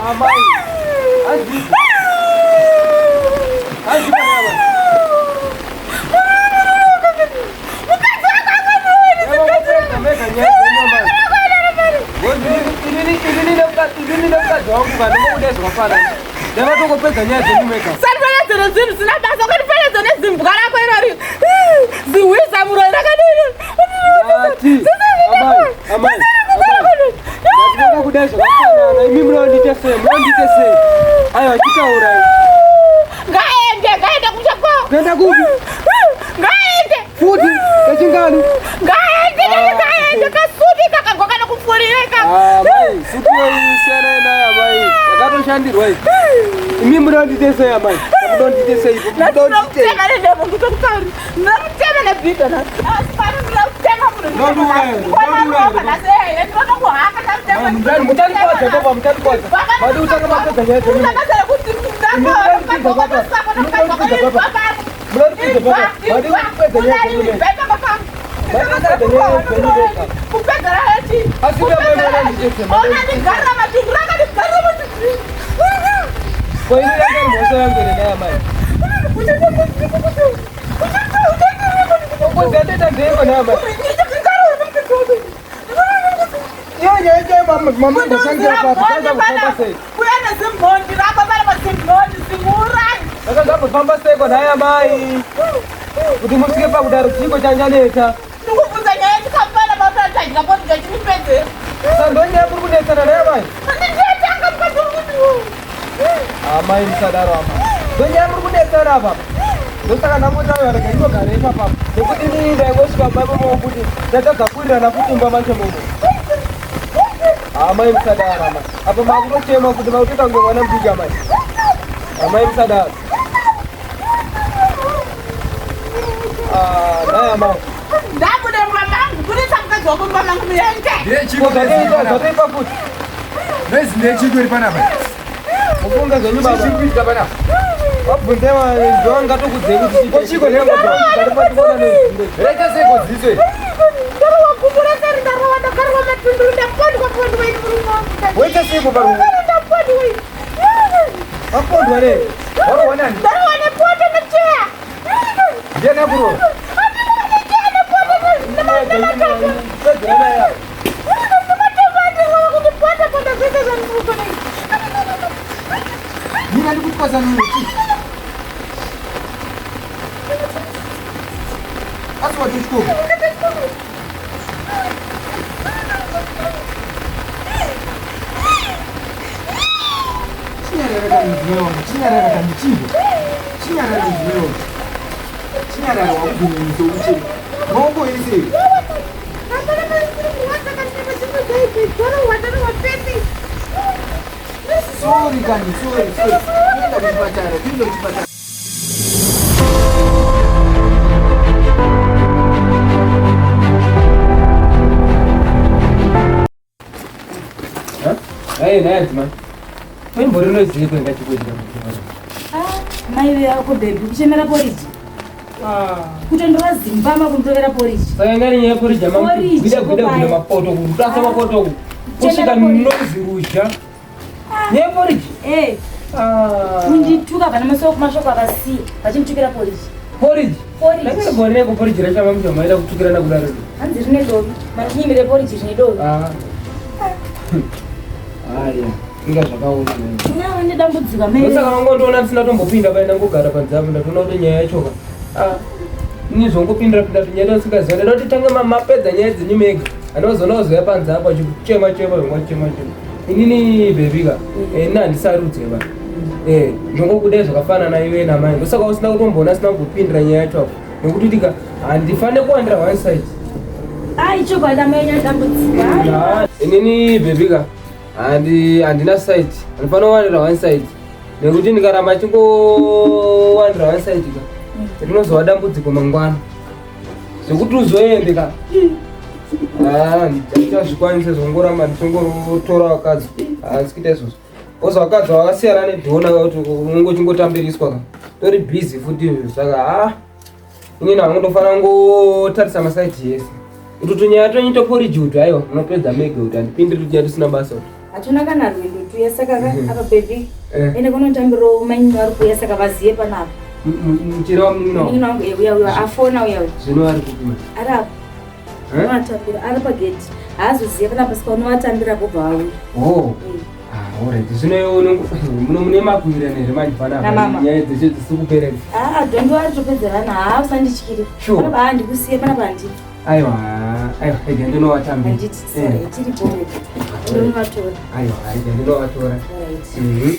Ah, mai. Hanzi. Hanzi panapa. Mega nyaya dzenyu mai. Inini nemukadzi wangu kana ndinokuda zvakafanana. Ndavatongopedza nyaya dzenyu mega. Sandifananidzo nezvinhu zvisina basa, ukandifananidza nezimbwa rako irori zihwiza muroyi rakadini. Ndati, amai, amai, amai. Ndati kudai zvakafanana. Imi munondiita sei? Munondiita sei? Aiwa, chitaurai. Ngaende, ngaende kumusha kwavo. Kuenda kupi? Ngaende. Futi, kachingani? Ngaende, ngaende, kasuti kakagwa kanokupfurireka. Ah, mai, suti iyo siyanai nayo amai. Yakatoshandirwa iyi. Imi munondiita sei amai? Mukuda ndiite sei? Mukuda ndiite Ndinokutema nedemo ndikutauri. Ndinokutema nebhido nhasi. Asi pano ndinokutema munhu. Ndondiuraya, ndondiuraya. Nhasi eh ndinotokuhaka ndakutema. Muchandikwadza baba, muchandikwadza. Madi kutanga mapedza nyaya dzenyu. Ko ini yanga iri mhosva yangu here nhai amai? Ngozi yandoita ndeiko nhai amai? Iyo nyaya yacho mamamboshangira papi, zvakazambofamba sei? Zvakazambofamba seiko nhai amai? Kuti musvike pakudaro chiiko chanyanetsa? Ndikubvunza nyaya yechikapana mautadya porridge achindipedzera. Saka ndonyaya muri kunetsana nhai amai? Ndiyatanga mukadzi wangu. Amai musadaro amai. Ndonyaya muri kunetsana apa. Ndosaka ndangotauya rega indogara ipapa. Nekuti inini ndaingosvika mumba imomo kuti ndatadza kuwirirana futi mumba macho momo. Amai musadaro amai. Apa makutochema kuti makutoita kunge mwana mudiki amai. Amai musadaro. Ah, nhai amai. Ndabuda mumba mangu, budisa mukadzi wako mumba mangu muende. Ko zvatoita zvatoipa futi. Noise ndechiko iri panapa? Mufunge zvenyu baba. Chiri kuitika panapa? Vabvunze ndovangatokudzei kuti Ko chiko nhai Raita seiko dziso iri? Ndarowa gumbo rese iri, ndarowa, ndakarowa matunduru, ndapondwa pondwa ini murume wangu. Waita seiko parume? Ndapondwa ini. Vapondwa nei? Warohwa nani? Ndarowa nepoto necheya. Ndiani akurohwa? Mina ndikutwasanura chii? Asi watochikoro. Chinyarara kani mudzimai wangu, chinyarara kani chivo. Chinyarara mudzimai wangu. Chinyarara wakugumisa uchiri. Maoko ese. Sorry kani, sorry, sorry. Toenda kuchipatara, toenda kuchipatara. Hey, nhai adzimai. Imbori rinoziiko ingachikuitika mudzimai? Mai vako bhebhi kuchemera poriji. Kutondora zimbama kumutovera poriji. Saka ingari nyaya yeporiji Porridge, amagwida gwida gwida kopai. mapoto kurasa mapoto uku. Kusvika Kuchemera porridge. nozi ruzha. Nyaya yeporiji? Eh, kundituka pana mashoko akasiya vachinditukira poriji. Poriji? Porridge. Ndakati gore reko poriji racho amamucha maida kutukirana kudaro. Hanzi rine dovi. Mandinyimire poriji rine dovi. Ah. Aya, inga zvakaoma. Nyawe nedambudziko amai. Ndosaka vangondiona ndisina tombopinda pai ndangogara panze apo ndatoona kuti nyaya yacho ka. Ah. Ini zvongopindira pinda nyaya ndosikaziva ndada kuti tange mapedza nyaya dzenyu mega. Anozoona kuzoya panze apo achichema chema zvongochema chema. Inini baby ka. Eh, ini handisarudze ba. Eh, ndongokudai zvakafanana iwe namai. Ndosaka usina kutomboona sina kumbopindira nyaya yacho apo. Nekuti tika handifane kuwandira one side. Ai chokwadi amai nedambudziko. Ah, inini baby ka handina side handifana kuwanira one side nekuti ndikaramba chingowanira one side ka rinozova dambudziko mangwana zvekuti uzoende ka handichazvikwanisa zvongoramba ndichingotora vakadzi handisi kuita izvozvo oza vakadzi vakasiyana nedhona kuti unonge uchingotambiriswa ka tori busy futi izvo saka ha inini hangu ndofanira kungotarisa masaidi yese kuti tunyaya twenyu toporiji kuti aiwa munopedza mega kuti handipindiri tunyaya tusina basa kuti Hatuna kana rwendo tuya saka ka apa bhebhi. Eh. Ende kunotambirawo mainini vari kuuya saka vaziye panapa. Muchera wamunina Munin'ina wangu eh, uya uya afona uya uya. zvino ari kupima Ari apo. Unovatambira ari pageti. Haazoziye panapa saka unovatambira vobva vauya. oh Eh. Ah, alright zvino iwe muno mune makuwirirana here manje panapa Namama. nyaya dzeshe dzisiri kupera idzi Ah, don't worry topedzerana. Haa usandityire. Sure. Panapa handikusiye panapa handiti. aiwa aiwa rega ndinovatambira Handiti sorry tiri bore. Ndinovatora. aiwa rega ndinovatora Alright. Mhm.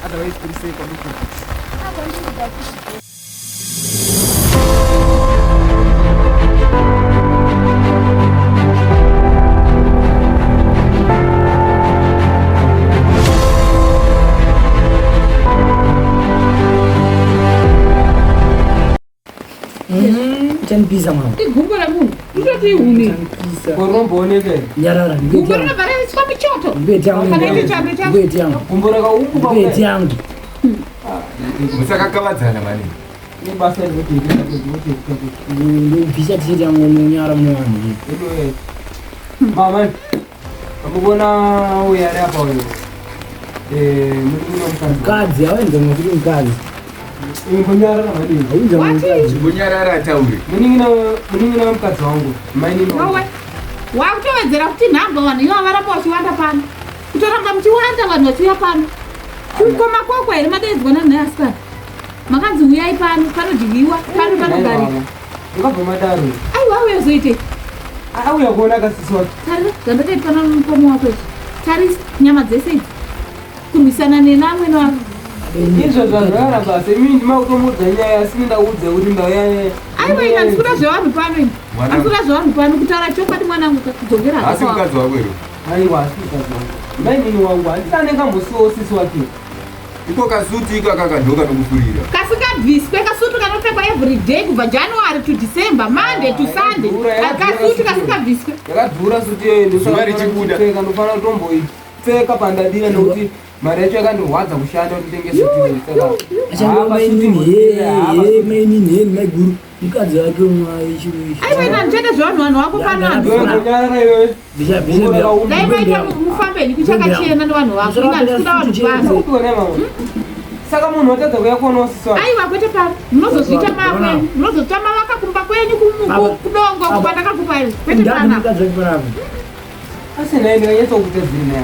Otherwise, kuri sei kwamuri? Uchandipisa mwana. Igumbo remunhu. Ndoti ihuni. Korombooneka. Nyarara. Gumbo rinobva raiswa muchoto. Mbeti yangu. Kana icho chando chako. Mbeti yangu. Gumbo rakaumba. Mbeti yangu. Musakakavadzana maningi. Nebasa Ndobvisa tisheti yangu munyara mune vanhu. Mama, amubona uyu ari apa uyu. Munin'ina wemukadzi. Mukadzi awenza kuti mukadzi. Imbonyarara madini. Aunza mukadzi. Chimbonyarara ataure. Munin'ina munin'ina wemukadzi wangu. Mainini. Wawe. Wakutowedzera kuti nhamba vanhu ivo varamba vachiwanda pano. Kutoramba muchiwanda vanhu vachiuya pano. Kukoma kwakwa here madaidzwa nanhai asikana. Makanzi uyai pano, panodyiwa, pano panogarika. Ungabva madaro. Aiwa auya uzoitei? Auya kuona kasisi wake. Tarira zvandakaitwa namukoma wako izvi. Tarisa nyama dzese idzi. Kurwisana nenamwene wako. Izvo zvazvakara basa. Imi ndimakutomudza nyaya asi ndaudza kuti ndauya. Aiwa ina ndikuda zvevanhu pano ini. Mwana- Andikuda zvevanhu pano kutaura chokwadi mwanangu kudzokera Asi hako. mukadzi wako here? Aiwa asi mukadzi wangu. Mainini wangu handina anenge ambosiwawo sisi wake. Iko kasuti iko akaka ndo kanokufurira. Kasingabviswe kasutu kanopfekwa every day kubva January to December, Monday to Sunday. Yakadhura, yakadhura Kasutu sutu. kasingabviswe. Yakadhura suti iyoyo Zuva richibuda. ndopfeka ndofana kutomboipfeka pandadira nekuti mari yacho yakandirwadza kushanda kuti nditenge suti iyoyo. Saka Achango mainini he mainini he maiguru. Mukadzi wake umwa Aiwa ina ndichada zvevanhu vanhu wako pano anhu. iwe kunyarara iwewe. Bvisa bvisa. Dai maita mufambe kuchakachena nevanhu vako. Ina ndikuda vanhu pano. Kupiko naye mama. Saka munhu watadza kuuya kuonawo sisi wake. Aiwa kwete pano. Munozozviita makwenyu. Munozozviita mavaka kumba kwenyu Baba. kudongo Baba. kwandakakupai. Kwete Ndani pana. mukadzi wake panapa. Asi naye ndikanyatsa kutadziri naye.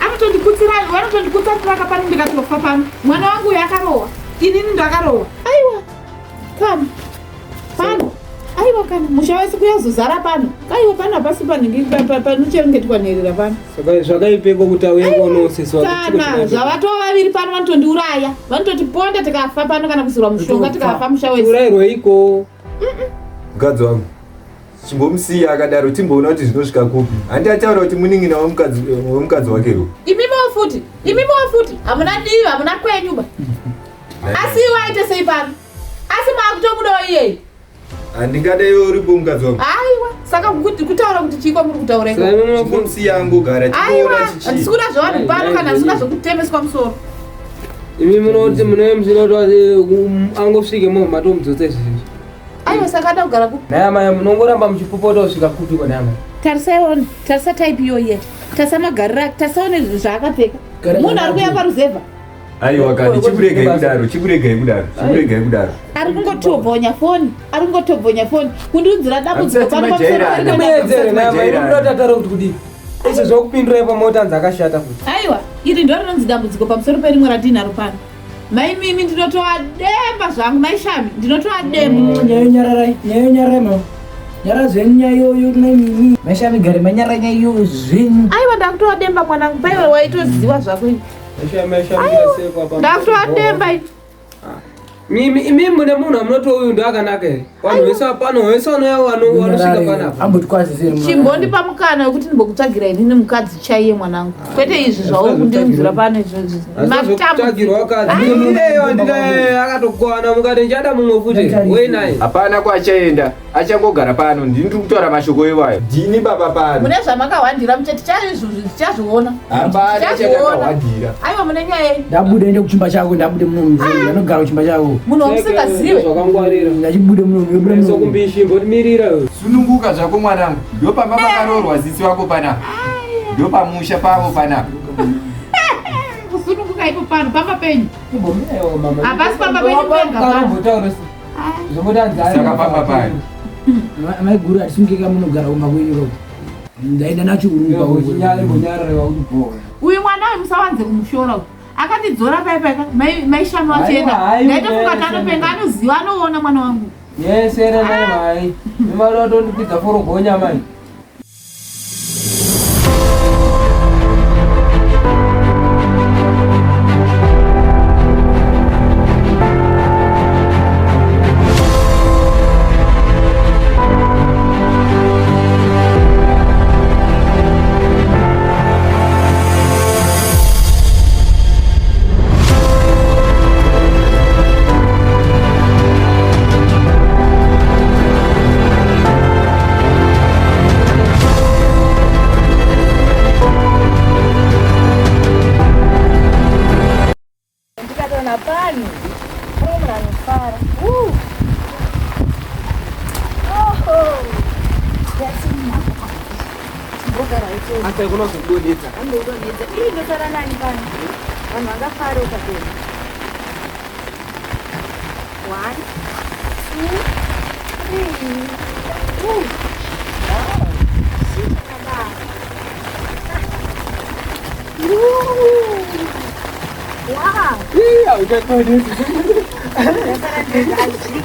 Anotondikutsira vanotondikutsa tiraka pano ndikatofa pano. Mwana wangu uyu akarohwa. Inini ndakarohwa. Aiwa. Kana. Pano. Aiwa kana musha wese kuyazozara pano. Aiwa pano hapasi panhingi panochengetwa nherera pano. Saka zvakaipeko kuti auye kuonawo sisi wake. Kana zvavatova vaviri pano vanotondiuraya. Vanototiponda tikafa pano kana kuisirwa mushonga tikafa musha wese. Urayirweiko? Mukadzi wangu. Chimbomusiya akadaro timboona kuti zvinosvika kupi. Handi ataura kuti munin'ina wemukadzi wemukadzi wake ro. Imimiwo futi. Imimiwo futi. Hamuna divi, hamuna kwenyu ba. Asi iwe aite sei pano? Asi maakutobudawo iyeyi. Handingadai uripo mukadzi wangu. Aiwa, saka kutaura kuti chii kwamuri kutaura iko? Chimbomusiya angogara Aiwa, timboona handisi chichii. kuda zvevanhu pano kana handisi kuda zvekutemeswa musoro. Imi munoti mune muchida kuti angosvike movha matomudzotsa izvizvi. Aiwa, saka ada kugara kupi? Naye amai munongoramba muchipopota kusvika kupi kwa naye amai. Tarisai one, tarisa type iyoyi yeti. Tarisa magariro ake, tarisa one zvaakapfeka. Gara Munhu ari kuuya zvaakapfeka. paruzevha. Aiwa kani chikuregai kudaro, chikuregai kudaro, chikuregai kudaro. Ari kungotobvonya foni, ari kungotobvonya foni. Kundiunzira dambudziko Hamusati pano pamusoro majairana. perimwe dambudziko. Muedzere naye amai Majairana. munoda tatara kuti kudii? Izvo zvokupindurai pamota anzi akashata futi. Aiwa, iri ndo rinonzi dambudziko pamusoro perimwe ratiinaro pano. Mai Mimi ndinotoademba zvangu, mai Shami ndinotoademba. Nyayo nyararai, nyayo nyararai mama. Nyara zvenyu nyayoyo naimimi. Maishami gare manyara nyayo zvenyu. Aiwa ndakutoademba mwanangu, paiwe waitoziwa zvako ini. Ndakutoademba ini. Mimi imi mune munhu amunoti uyu ndo akanaka here? Vanhu vese pano vese vanouya vanosvika panapa. Ambotikwazisei mwana. Chimbondipa mukana wekuti ndimbokutsvagira inini mukadzi chaiye mwanangu. Kwete izvi zvauri kundiunzira pano izvozvi. Zvekutsvagirwa kadzi. Iyeyo handina akatokwana mukati ndichada mumwe futi. Wei naye. Hapana kwachaenda, achangogara pano. Ndini ndiri kutaura mashoko iwayo. Ndini baba pano. Mune zvamakahwandira muchati tichazviona. Hapana Tichazviona. chatakahwandira. Aiwa mune nyaya yenyu. Ndabude ende kuchimba chako, ndabude muno anogara kuchimba chako. Munhu wamusingazive. Zvakangwarira. Ndachibude muno, ndobude muno. Sokumbishi mbotimirira. Sununguka zvako mwanangu. Ndopamba pakaroorwa sisi wako panapa. Ndopamusha pavo panapa. Kusununguka ipo pano pamba penyu. Hapasi pamba penyu pega pano. Saka pamba payo. Maiguru atisungika munogara kumba kwenyu kako. Ndaenda nacho urumba. Uyu mwana uyu musawanze kumushora uyu. Akandidzora paya paya mai mai Shami wachienda. Ndaitofunga kuti anopenga anoziva anoona mwana wangu. Yes, ere mai mai. Imari watondipidza forogonya mai. Ndikatoona pano pane munhu anofara. Asi haikona kuzokudonhedza. Andodonhedza. Ii ndosara nani pano? Vanhu vangafara ukadonha. One, two, three. Ooh. Wow. Chii chakadaro? Ooh. Wow. Ii, hauchadonhedzi. Ndasara ndega hazviki.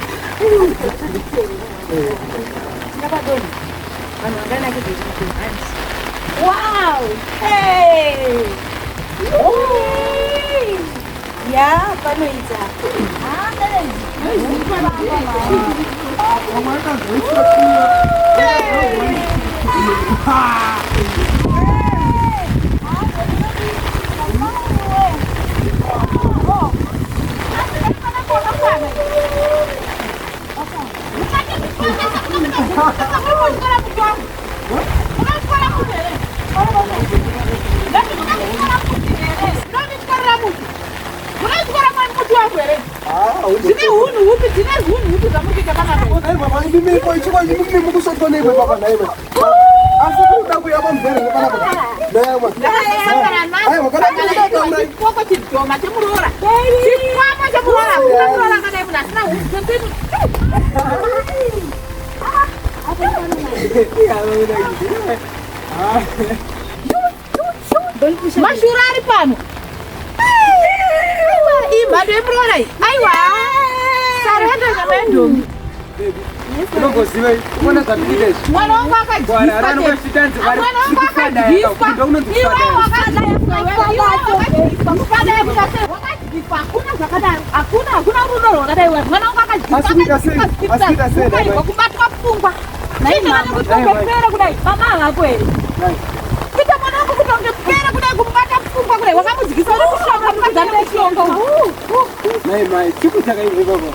Ndingapadonha. Vanhu vanganakidza kuti Wow! Hey! Wee! Ya, panoita. Ah, Dzine hunhu hupi dzine hunhu hupi zvamuri kuita panapa? Chipoko chidhoma chemuroora. Chikwama chemuroora. Hakuna muroora akadai munhu asina hunhu. Mashura ari pano. Aiwa, iyi mhando yemuroora iyi. Aiwa. Sarenda nyama yendombi. Unomboziva unoona zvandikuita izvi. Mwana wangu akadyiswa. Mwana wangu akadyiswa. Iwe wakadya. Iwe wakadya. Kufadaya kuita sei? Wakadya. Hakuna zvakadaro. Hakuna hakuna rudo rwakadai. Mwana wangu akadyiswa. Asi kuita sei? Asi kuita sei? Kukairwa kubatwa pfungwa. Nhai mama. Kuti pere kudai. Mama havako here? Kuita mwana wangu kuti unge pere kudai kumubata pfungwa kudai. Wakamudyisa uri mushonga mukadzi ane mushonga. Mai mai, chikuita chakaipa baba.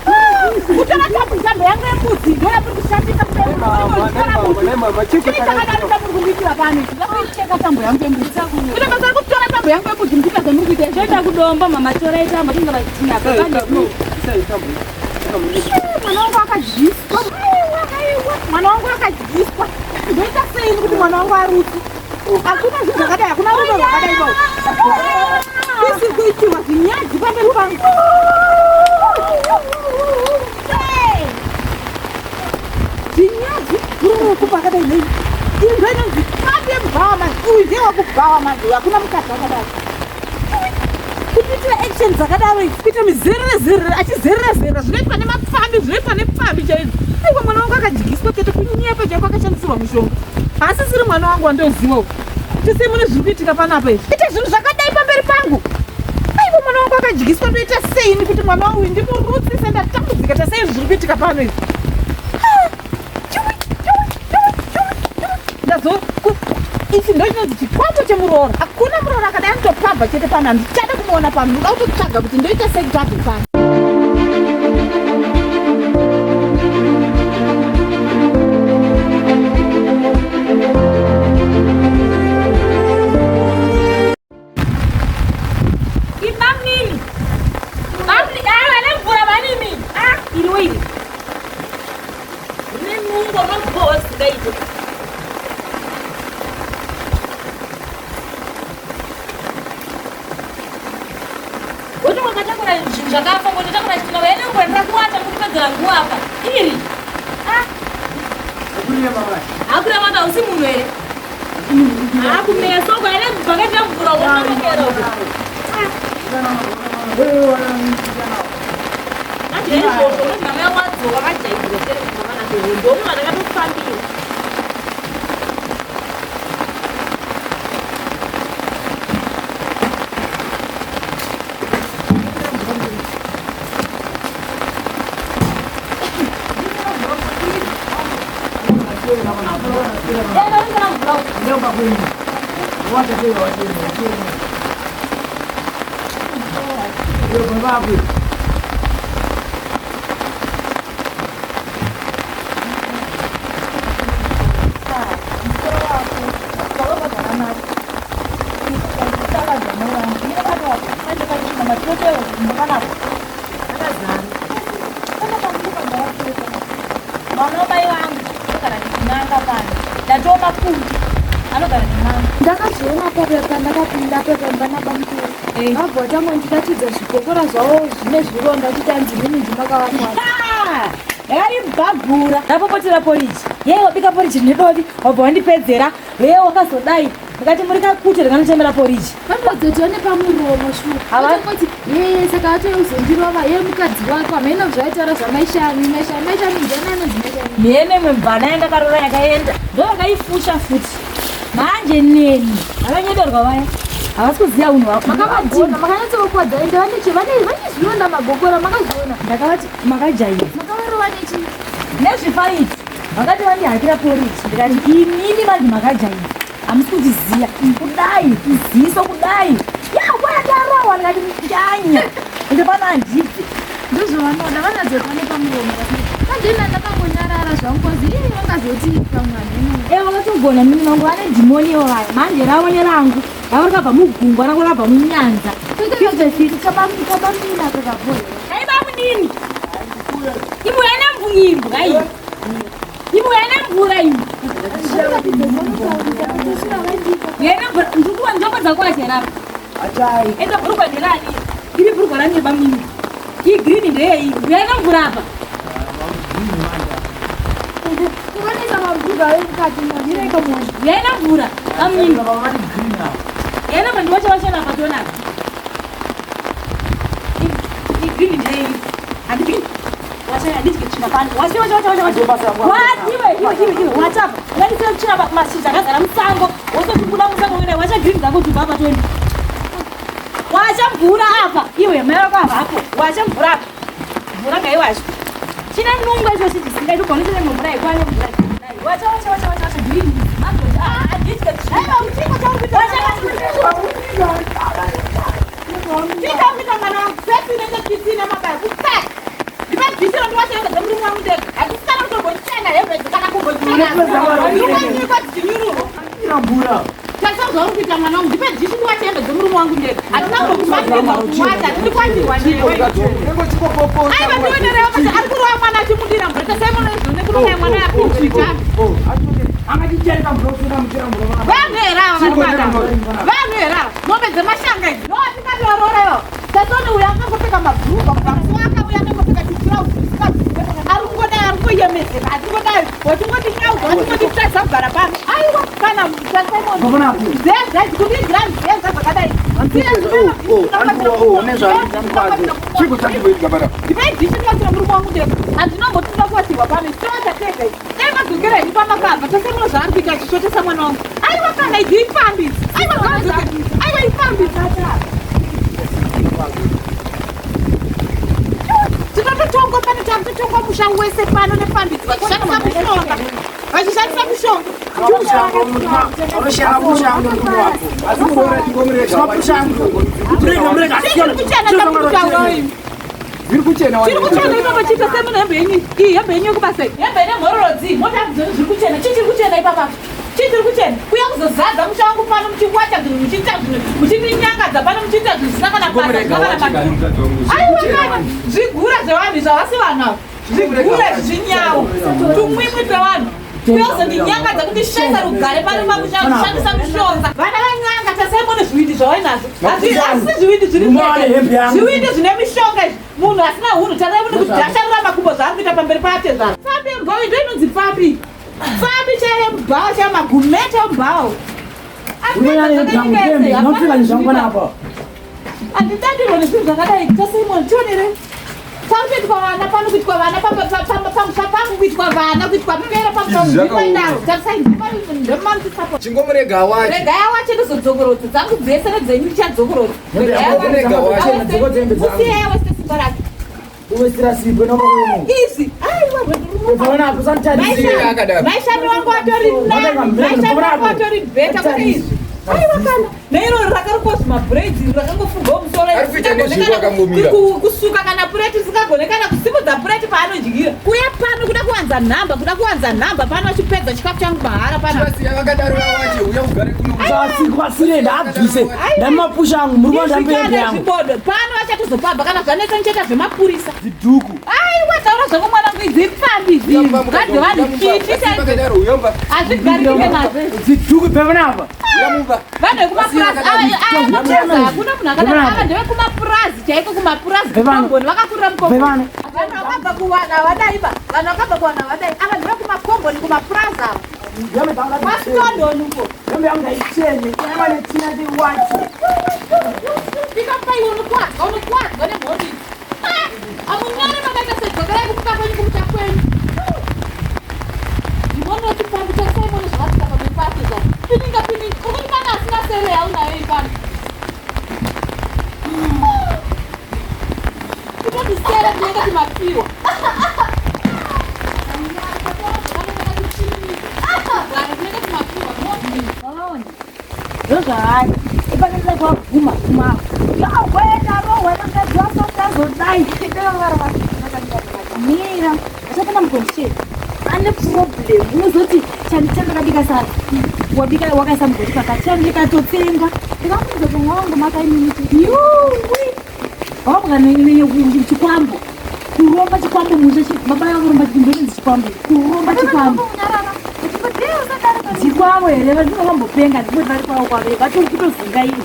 Kutora tambo tambo yangu yembudzi ndoyamuri kushandisa kudai. Mai mama, chikuita Chii chakadaro chamuri kundiitira pano ichi? Ndakuicheka tambo yangu yembudzi. Kuita basa rekutora tambo yangu yembudzi muchiita zvamuri kuita izvi. Toita kudomba mama torai tambo tinga vachitina baba ne. Mwana wangu akadyiswa. Aiwa, aiwa. Mwana wangu akadyiswa. Ndoita sei ini kuti mwana wangu arutse? Hakuna zvinhu zvakadai, hakuna rudo rwakadai baba. Isi kuitiwa zvinyadzi pamberi pangu. Zvinyadzi murume wekupa akadai nei? Iyi ndo inonzi pfambi yemubhawa manje. Uyu ndiye wekubhawa manje uyu, hakuna mukadzi akadai. Kuitira action dzakadaro idzi, kuita mizerere zerere achizerera zerera zvinoitwa nemapfambi, zvinoitwa nepfambi chaidzo. Aiwa mwana wangu akadyiswa chete kunyepa chaiko akashandisirwa mushonga. Haasisiri mwana wangu wandoziva uyu. Tese mune zviri kuitika panapa izvi. Ita zvinhu zvakadai pamberi pangu. Aiwa mwana wangu akadyiswa ndoita sei ini kuti mwana wangu uyu ndimurutsise ndatambudzika tasei izvi zviri kuitika pano izvi. Ndazo ichi ndo chinonzi chikwambo chemuroora. Hakuna muroora akadai anotopabva chete pano handichada kumuona pano. Ndoda kutotsvaga kuti ndoita sei kuti abve pano. Ibamnini. Bamnini, ah, vane mvura vanimi. Ah, iriwo iri. Rine nungo rinobhowa zvisingaite. Woti wakatakura zvinhu zvakafa, ngototakura chitima, vane mvura ndirakuwata ndikupedzera nguva apa. Iri. Ah. Hakuna mata hausi munhu here? Hakumeso kwaine bhaketi remvura wonomokera uko. Manje izvozvo unoti mama yangu adzoka vajaidzirwa chere kuti mama nake hondo umwe vandakatofambira. Mwana wamai vangu anogara nen'anga pano. Ndatova mapundu anogara nen'anga. Ndakazoona papo pandakapinda pepamba nabamukuru. Vabva vatangondiratidza zvikokora zvavo zvine zvironda kuti hanzi ndini ndimakavakwadza. Yakaribhabhura. Ndapopotera poriji. Yeye wabika poriji rine dovi wabva wandipedzera. Yeye wakazodai. Ndikati muri kakute ndikanochemera poriji. Vanodzoti vane pamuromo shuwa. Vatongoti yeye saka vatouya kuzondirova yeye mukadzi wako hameno zvaitaura zvamaishami maishami maishami ndiani anonzi maishami. Mhene imwe mvana yandakarora yakaenda ndoyakaifusha futi. Manje neni vakanyeberwa vaya havasi kuziva unhu hwako. Makavadhina makanyatsovakwadza ende vane che vane vane zvironda magokora makazviona. Ndakavati makajaira. Makavarova nechi Nezvifaiti vakati vandihakira poriji ndikati imimi manje makajaira hamusi kutiziya kudai ziso kudai yakwatarowa ndikati ndanya ende pano handibve ndozvavanoda vanadzoti vane pamuromo manje ina ndakangonyarara zvangu kozi ii vangazoti pamwana ino e vakatogona mini vangu vane dhimoni ivo vaya manje ravo nerangu ravo rikabva mugungwa rangu rakabva munyanza kabamina kakabhoera aiba munini imwe yana mvungimbwa iyi imwe yana mvura iyi yana mvura ndikuwa njombo dzako acherapa enda bhurugwa nderani iri bhurugwa rani bamini iyi green ndeyei yana mvura apa kuonesa mabhuga emukati yana mvura bamini yana mvura ndiwacha wachena apa tionaka iyi green ndeyei handidi wacha handidyi tsvina pano wacha wacha wacha wacha wacha Wati iwe iwe iwe iwe wachapa ngandisire tsvina pa mashizha akazara musango wosotibuda musango wena wacha green dzako dzubva apa toni wacha mvura apa iwe mai vako havapo wacha mvura apa mvura ngaiwashe chine nungo icho chichisinga icho gona chine mvura ikwane mvura wacha wacha wacha wacha wacha green mazoti ah handidyi tsvina Aiwa uchiko chauri kuita Chika kuita mwana wangu pesi inenge kisina mabaya kusaka. Ndipadzisira ndiwachenge dzemurume wangu ndega. Handisikana kutombochena hembe kana kumbochena. Ndikanyikwa dzichinyururwa. Tarisa zvauri kuita mwana wangu ndipe dhishi ndiwache hembe dzemurume wangu ndega. Handina kumbokumanikidza kuwacha handidi kuwatirwa newe. Aiwa ndionerewo kuti ari kurova mwana achimudira mvura. Tasai munoizvo nekunonaya mwana yapinzwa chami. Vanhu here ava vari kuata? Vanhu here ava? Mombe dzemashanga idzi. No, atingatovaroora ivavo. Tatoni uyu akangopfeka mabhurugwa kubva musi waakauya akangopfeka chitirauzi chisingadzive. Ari kungodai ari kungoyemedzeka achingodai wachingoti nyauza wachingoti tadza kugara pano. Aiwa kana tasaimoni. Nzenza idzi kuvingira nzenza dzakadai. Ndipei ndiwachira murume wangu ndega. Handinomboti ndoda kuwatirwa pano. Chitova chatega ichi. Dai madzokera henyu pamakabva tasemuna zvaari kuita achishotesa mwana wangu. Aiwa kana idzi ipfambi idzi. Aiwa ngavadzoke. Aiwa ipfambi idzi. Tinototongwa pano takutotongwa musha wese pano nepfambi idzi vachishandisa mishonga. Vachishandisa mishonga. Chiri kuchena chamukutaura imi. Zviri kuchena Chiri kuchena ipapa chiita semuna hembe yenyu iyi hembe yenyu yekubasa iyi. Hembe ine mhororodzi mota zviri kuchena. Chii chiri kuchena ipapa? Chii chiri kuchena? Kuya kuzozadza musha wangu pano muchiwacha zvinhu muchiita zvinhu muchindinyangadza pano muchiita zvinhu zvisina kana basa zvisina kana maturo. Aiwa kana zvigura zvevanhu izvi havasi vanhu ava. Zvigura zvinyawo tumwimwi twevanhu. Kuya kuzondinyangadza kuti shaisa rugare pano pamusha kushandisa mishonga. Vana van'anga tasai mune zvivindi zvavainazvo. Asi zvivindi zviri zvivindi zvine mishonga izvi. Munhu asina hunhu tasai mune kudhasharura makumbo zvaari kuita pamberi paatezvara. Pfambi yemubhawa ndo inonzi pfambi. Pfambi chaiyo mubhawa chaiyo magumete emubhawa. Handidadirwe nezvinhu zvakadai. Tasimon, tionere. Pakutoitwa vana pano kuitwa vana pamusha pangu kuitwa vana kuitwa pera pamusha. Tarisai ndomandisapo. Chingomurega awache. Rega awache ndozodzokorodza dzangu dzese nedzenyu ndichadzokorodza. Rega awache. Musiye awache simba rake. Uwesira sipo inokomo. Izvi. Aiwa Ukaona hapo sanitarize. Maishani wangu atori nani. Maishani wangu atori better kwete izvi. Aiwa kana. Neiro rakarukwa zvimabraids iri rakangofurwa musoro. Ari kuita nezviri akangomira. Kusuka kana pureti isingagone kana kusimudza pureti paanodyira. Kuya pano kuda kuwanza nhamba, kuda kuwanza nhamba pano achipedza chikafu changu mahara pano. Chivasiya vakadaro vawache uya ugare kuno. Kwasire ndabvise. Ndamapusha angu muri kuona ndambe yangu. Zvibodo pano vachatozopabva kana zvanetsa nichaita zvemapurisa. Zidhuku. Aiwa taura zvako mwanangu idzi ipfambi idzi. Gadze vanhu kiti chaizvo. Vakadaro uyomba. Hazvigarike nazvo. Zidhuku pevana apa. Uyamumba. Vanhu vekumapurazi aya mapurazi hakuna munhu akadaro. Ava ndevekumapurazi chaiko kumapurazi kukomboni vakakurira mukomboni. Vevana. Vanhu vakabva kuwana havadai ba. Vanhu vakabva kuwana havadai. Ava ndevekumakomboni kumapurazi ava. Kwasitondoni uko. Hembe yangu ngaichene. Yava netsvina tiwache. Fika paiwe unokwadzwa unokwadzwa nemhondi idzi. Ah, Hamunyari makaita sedzokerai kumuka kwenyu kumusha kwenyu. Ndimono chipambi chaSimon zvakasvika pamberi pake zva. Pininga pininga. Ukuti pane asina sere yaunayo ipano. Kutoti sere tinenge timapiwa. Ndozvaari ipanisa kwaguma guma yakwenda rohwa nakadzi wasatazodai mira achapinda mugondichei ane problem unozoti chandakabika sadza wabika wakaisa mugoti pakati chandikatotsenga ndikamuudza kuti mwangu makaimimiti yuwi wamuka chikwambo kuromba chikwambo musha baba vakuromba ndonzi chikwambo kuromba chikwambo dzikwavo here vanenge vambopenga ndimwe vari kwavo kwave vatori kutozungaira.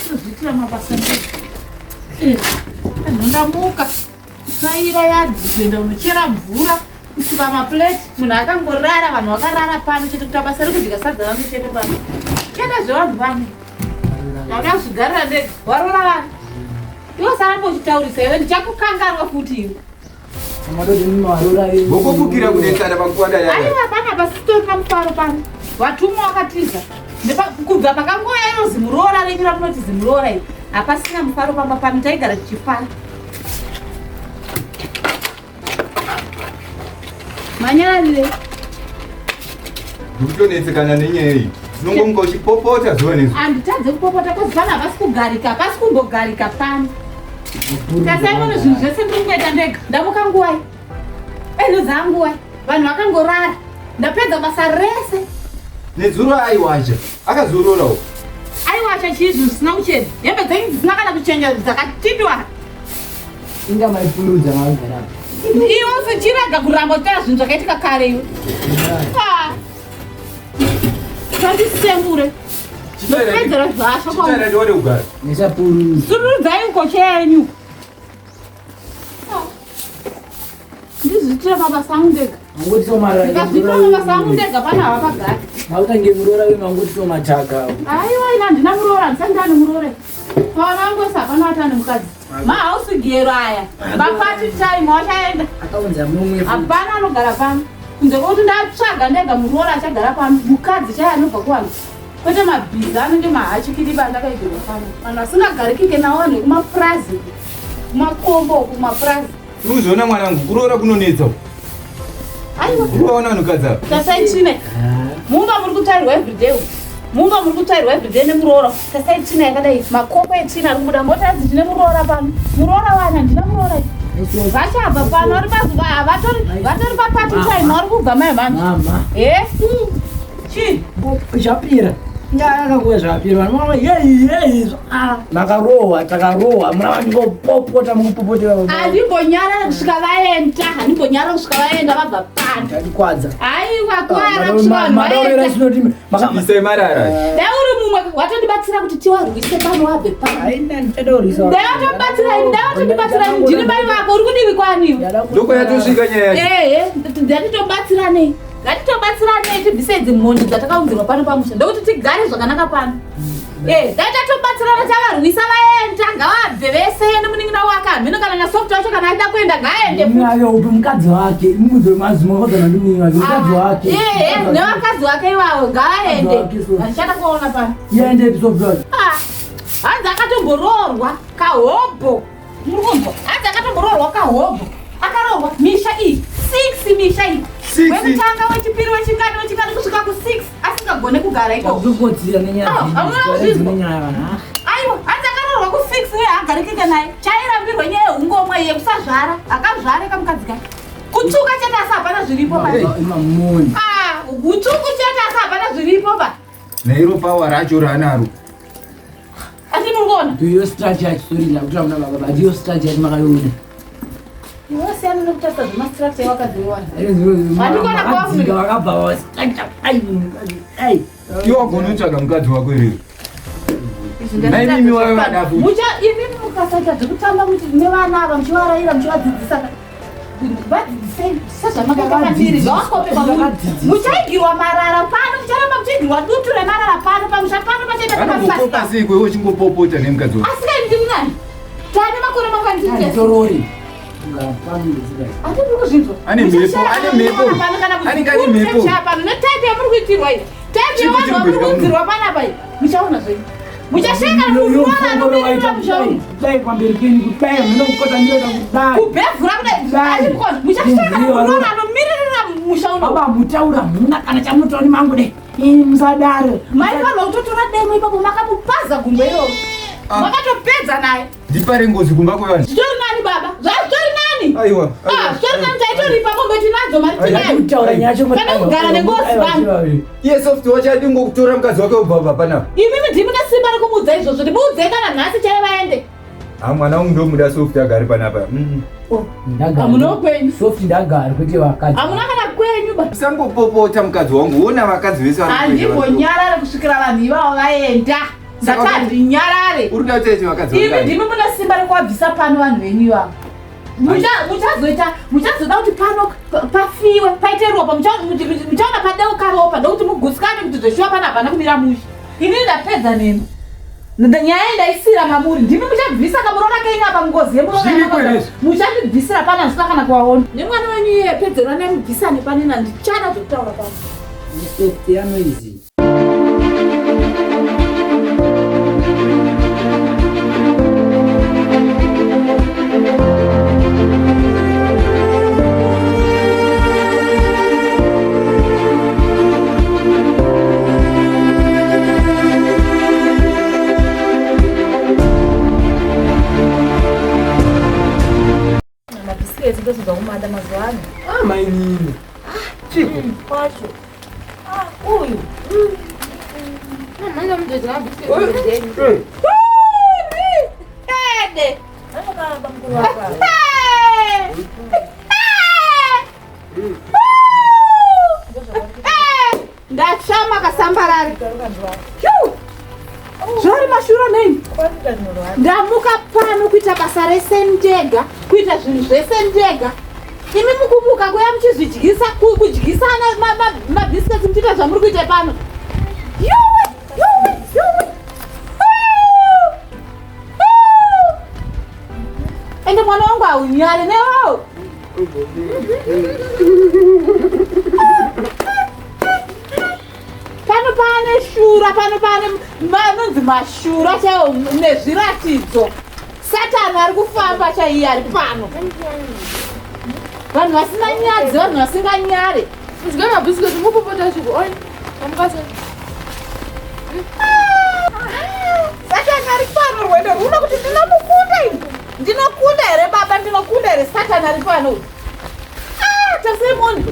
Kuzviitira mabasa ndega. Ndamuka kutsvaira yadhi kuenda kunochera mvura kusuka mapureti munhu akangorara vanhu vakarara pano chete kuita basa rekudya sadza vangu chete pano chete zvevanhu vano ndakuda kuzvigarira ndega warora vanhu iwe usaramba uchitaurisa iwe ndichakukanganwa futi iwe. Vokofukira kunetsana panguva dai. Aiwa pana pasitorina mufaro pano. Vatumwa vakatiza. Kubva pakangoya iro zimuroora renyu ramunoti zimuroora iri. Hapasina mufaro pamba pano taigara tichifara. Manyararire. Ndikutonetsekana nenyaya iyi. Tinongomuka uchipopota zuva nezuva. Handitadze kupopota kozi pano hapasi kugarika, hapasi kumbogarika pano. Tasai muno zvinhu zvese ndiri kungoita ndega. Ndamuka nguwai? Eno dzanguwai? Vanhu vakangorara. Ndapedza basa rese. Nezuro aiwacha. Akazorora uko. Aiwacha chii zvinhu zvisina kuchena. Hembe dzenyu dzisina kana kuchenja dzakatindwa. Inga maipurudza maigara. Iwe usichirega kuramba uchitaura zvinhu zvakaitika kare iwe. Ah. Sandisembure. Ndopedzera zvasvo kwa. Chitaira ndione kugara. Nesapurudza. Surudzai uko chenyu. Ndizviitira mabasa angu ndega. Mangoti marara. Ndikazviitira mabasa angu ndega pano havapagari. Makutange muroora we mangoti mataka. Aiwa ina handina muroora, handisati ndane muroora. Pavana vangu vese hapana watane mukadzi. Mahouse gero aya. Mapati time wachaenda. Akaunza mumwe futi. Hapana anogara pano. Kunze kwekuti ndatsvaga ndega muroora achagara pano. Mukadzi chaiye anobva kuvanhu. Kwete mabhiza anenge mahachikiriba andakaigirwa pano. Vanhu vasingagarikike nawo vanhu vekumapurazi. Kumakombo kumapurazi. Unozoona mwanangu kuroora kunonetsa uku. Aiwa. Ukaona vanhukadzi ava. Tasai tsvina. Mumba muri kutsvairwa everyday. umu. Mumba muri kutsvairwa everyday nemuroora. Tasai tsvina yakadai. Makoko etsvina ari kubuda. Mota hanzi tine muroora pano. Muroora wani handina muroora. Vachabva pano vari pazuva vatori papati time vari kubva mai manje. Mama. Eh? Chii? Zvapira. Nyaya yakakuya zvapira. Vanhu vanoona yeyi yeyi. Ah, makarohwa takarohwa. Muna vanhu popota mukupopotera. Handimbonyarara kusvika vaenda. Handimbonyarara kusvika vaenda vabva pano. Ndikwadza. Aiwa kwara kusvika vanhu Madaurira vaenda. sinoti Isai marara. Dai uri mumwe Iwe watondibatsira kuti tiwarwise pano wabve pano. Haina ndichada kurwisa. Ndawatobatsira ini, ndawatobatsira ini. Ndini mai vako, uri kudivi kwani iwe? Ndokwayatosvika nyaya yacho. Ehe, ndatitobatsiranei. Ngatitobatsiranei tibvise idzi mhondi dzatakaunzirwa pano pamusha ndokuti tigare zvakanaka pano. Eh, dai tatobatsirana tavarwisa vaenda ngavabve vese nemunin'ina wake hameno kana nasoft wacho kana achida kuenda ngaaende futi. Nayo upi mukadzi wake, mudzi wemazimo wakazana ndimunin'ina wake, mukadzi wake. Eh, eh, nevakadzi wake ivavo ngavaende. Mukadzi wake, so. Handichada kuvaona pano. Iende soft wacho. Ah, hanzi akatomboroorwa kahobho. Muri kunzwa? Hanzi akatomboroorwa kahobho. Akaroorwa misha iyi, 6 misha iyi. Six. Wekutanga, wechipiri, wechingani, wechingani kusvika ku6 asingagone kugara ikoko. Takutokotsira nenyaya. Ah, hamuna kuzvinzwa? Nenyaya vanhu. Aiwa, hanzi akaroorwa ku6 uye haagarikike naye. Chairambirwa nyaya yeungomwa iyi yekusazvara. Akazvara kamukadzi kake. Kutsvuka chete asi hapana zviripo pa. Imamoni. Ah, kutsvuku chete asi hapana zviripo pa. Neiro power racho raanaro. Asi muri kuona? Ndiyo structure yacho sorry ndakutora kuna baba but ndiyo structure yacho makaiona. Iwe siyana nekutarisa zvemastructure ewakadzi wewana. Handikona Vakadzika vakabva va structure ai mukadzi ai. Iwe wagona kutsvaga mukadzi wako here? Naimimi wave vada futi. Mucha imimi mukasaita zvekutamba kuti nevana ava muchivarayira muchivadzidzisa vadzidzisei sezvamakaita kwandiri ngavakope kwamuri muchaigirwa marara pano mucharamba muchiigirwa dutu remarara pano pamusha pano pachaita Anombokopa pamafasta sei kwewe uchingopopota nemukadzi wako? asi kai ndiri nani tane makore mangani Torori. Ungapamwe Ati muri kuzvinzwa Ane mhepo, ane mhepo. Anenge ane mhepo. Pano netaipi yamuri kuitirwa iyi taipi Chii yevanhu chiri vamuri kuitika muno? kuunzirwa panapa iyi muchaona zvenyu muchasheka mukuona anomirira musha uno Kudai pamberi penyu kudai hamuna kukota ndinoda kudai. kubhevhura kudai ati mukona muchasheka mukuona anomiririra musha uno Baba mutaura muna kana chamunotaura nemangu dai. Imi musadaro. maifanirwa kutotora demo ipapo makamupaza gumbo iroro Ah. makatopedza naye Ndipare ngozi kumba kwevanhu. zvitori nani baba zvazvitori nani Aiwa. Ah, zvitori nani taitoripa mombe tinadzo mari Aiwa. tinayo Kutaura nyaya yacho Kana kugara nengozi vanhu. Iye soft wacho adi ngokutora mukadzi wake ubva bva panapa. imimi ndimi mune simba rekumuudza izvozvo ndimuudzei kana nhasi chaiye vaende Ha mwana wangu ndomuda soft agare panapa. Ndagara. Hamuna kwenyu. Soft ndagara kwete vakadzi. hamuna kana kwenyu ba Usangopopota mukadzi wangu, wona vakadzi vese vari kuenda vari. handimbonyarare kusvikira vanhu ivavo vaenda Saka ndati handinyarare Uri kuda kuti vakadzi imi vangani? ndimi mune simba rekuvabvisa pano vanhu venyu ivavo Muchazoita muchazoda kuti pano pafiwe paite ropa muchaona padeuka ropa ndokuti mugutsikane kuti zveshuwa pano hapana kumira mushe inini ndapedza nemi nyaya ndaisira mamuri ndimi muchabvisa kamuroora kenyu apa mungozi Zviriko here izvi? yemuchandibvisira pano handisina kana kuvaona nemwana wenyu iye pedzerwa nemubvisane panena ndichada zvekutaura pano Soft yanoizi. Mabhisiketi ndozobva kumada mazuva ano. Ah, mainini. Chiko. Kwacho. Ah, uyu. Mama mudedza mabhisiketi. Eh, Ede! Anokamba mukuru wako. Ndatsva makasambarare. Zvari mashura nei? Ndamuka pano kuita basa rese ndega, kuita zvinhu zvese ndega. Imi mukumuka kuya muchizvidyisa, kudyisana mabhisiketi muchiita zvamuri kuita pano. Yuwe, yuwe, yuwe. Uu! Uu! Ende mwana wangu haunyare newawo. Pano pane shura, pano pane anonzi mashura chaiwo nezviratidzo. Satani ari kufamba chaiye ari pano. Vanhu vasina nyadzi, vanhu vasinganyare. Mudya mabhisiketi mupopota chiko. Oi. Amukase. Satani ari pano rwendo rwuno kuti ndinomukunda ini. Ndinokunda here baba, ndinokunda here Satani ari pano uyu. Ah, tasei muone.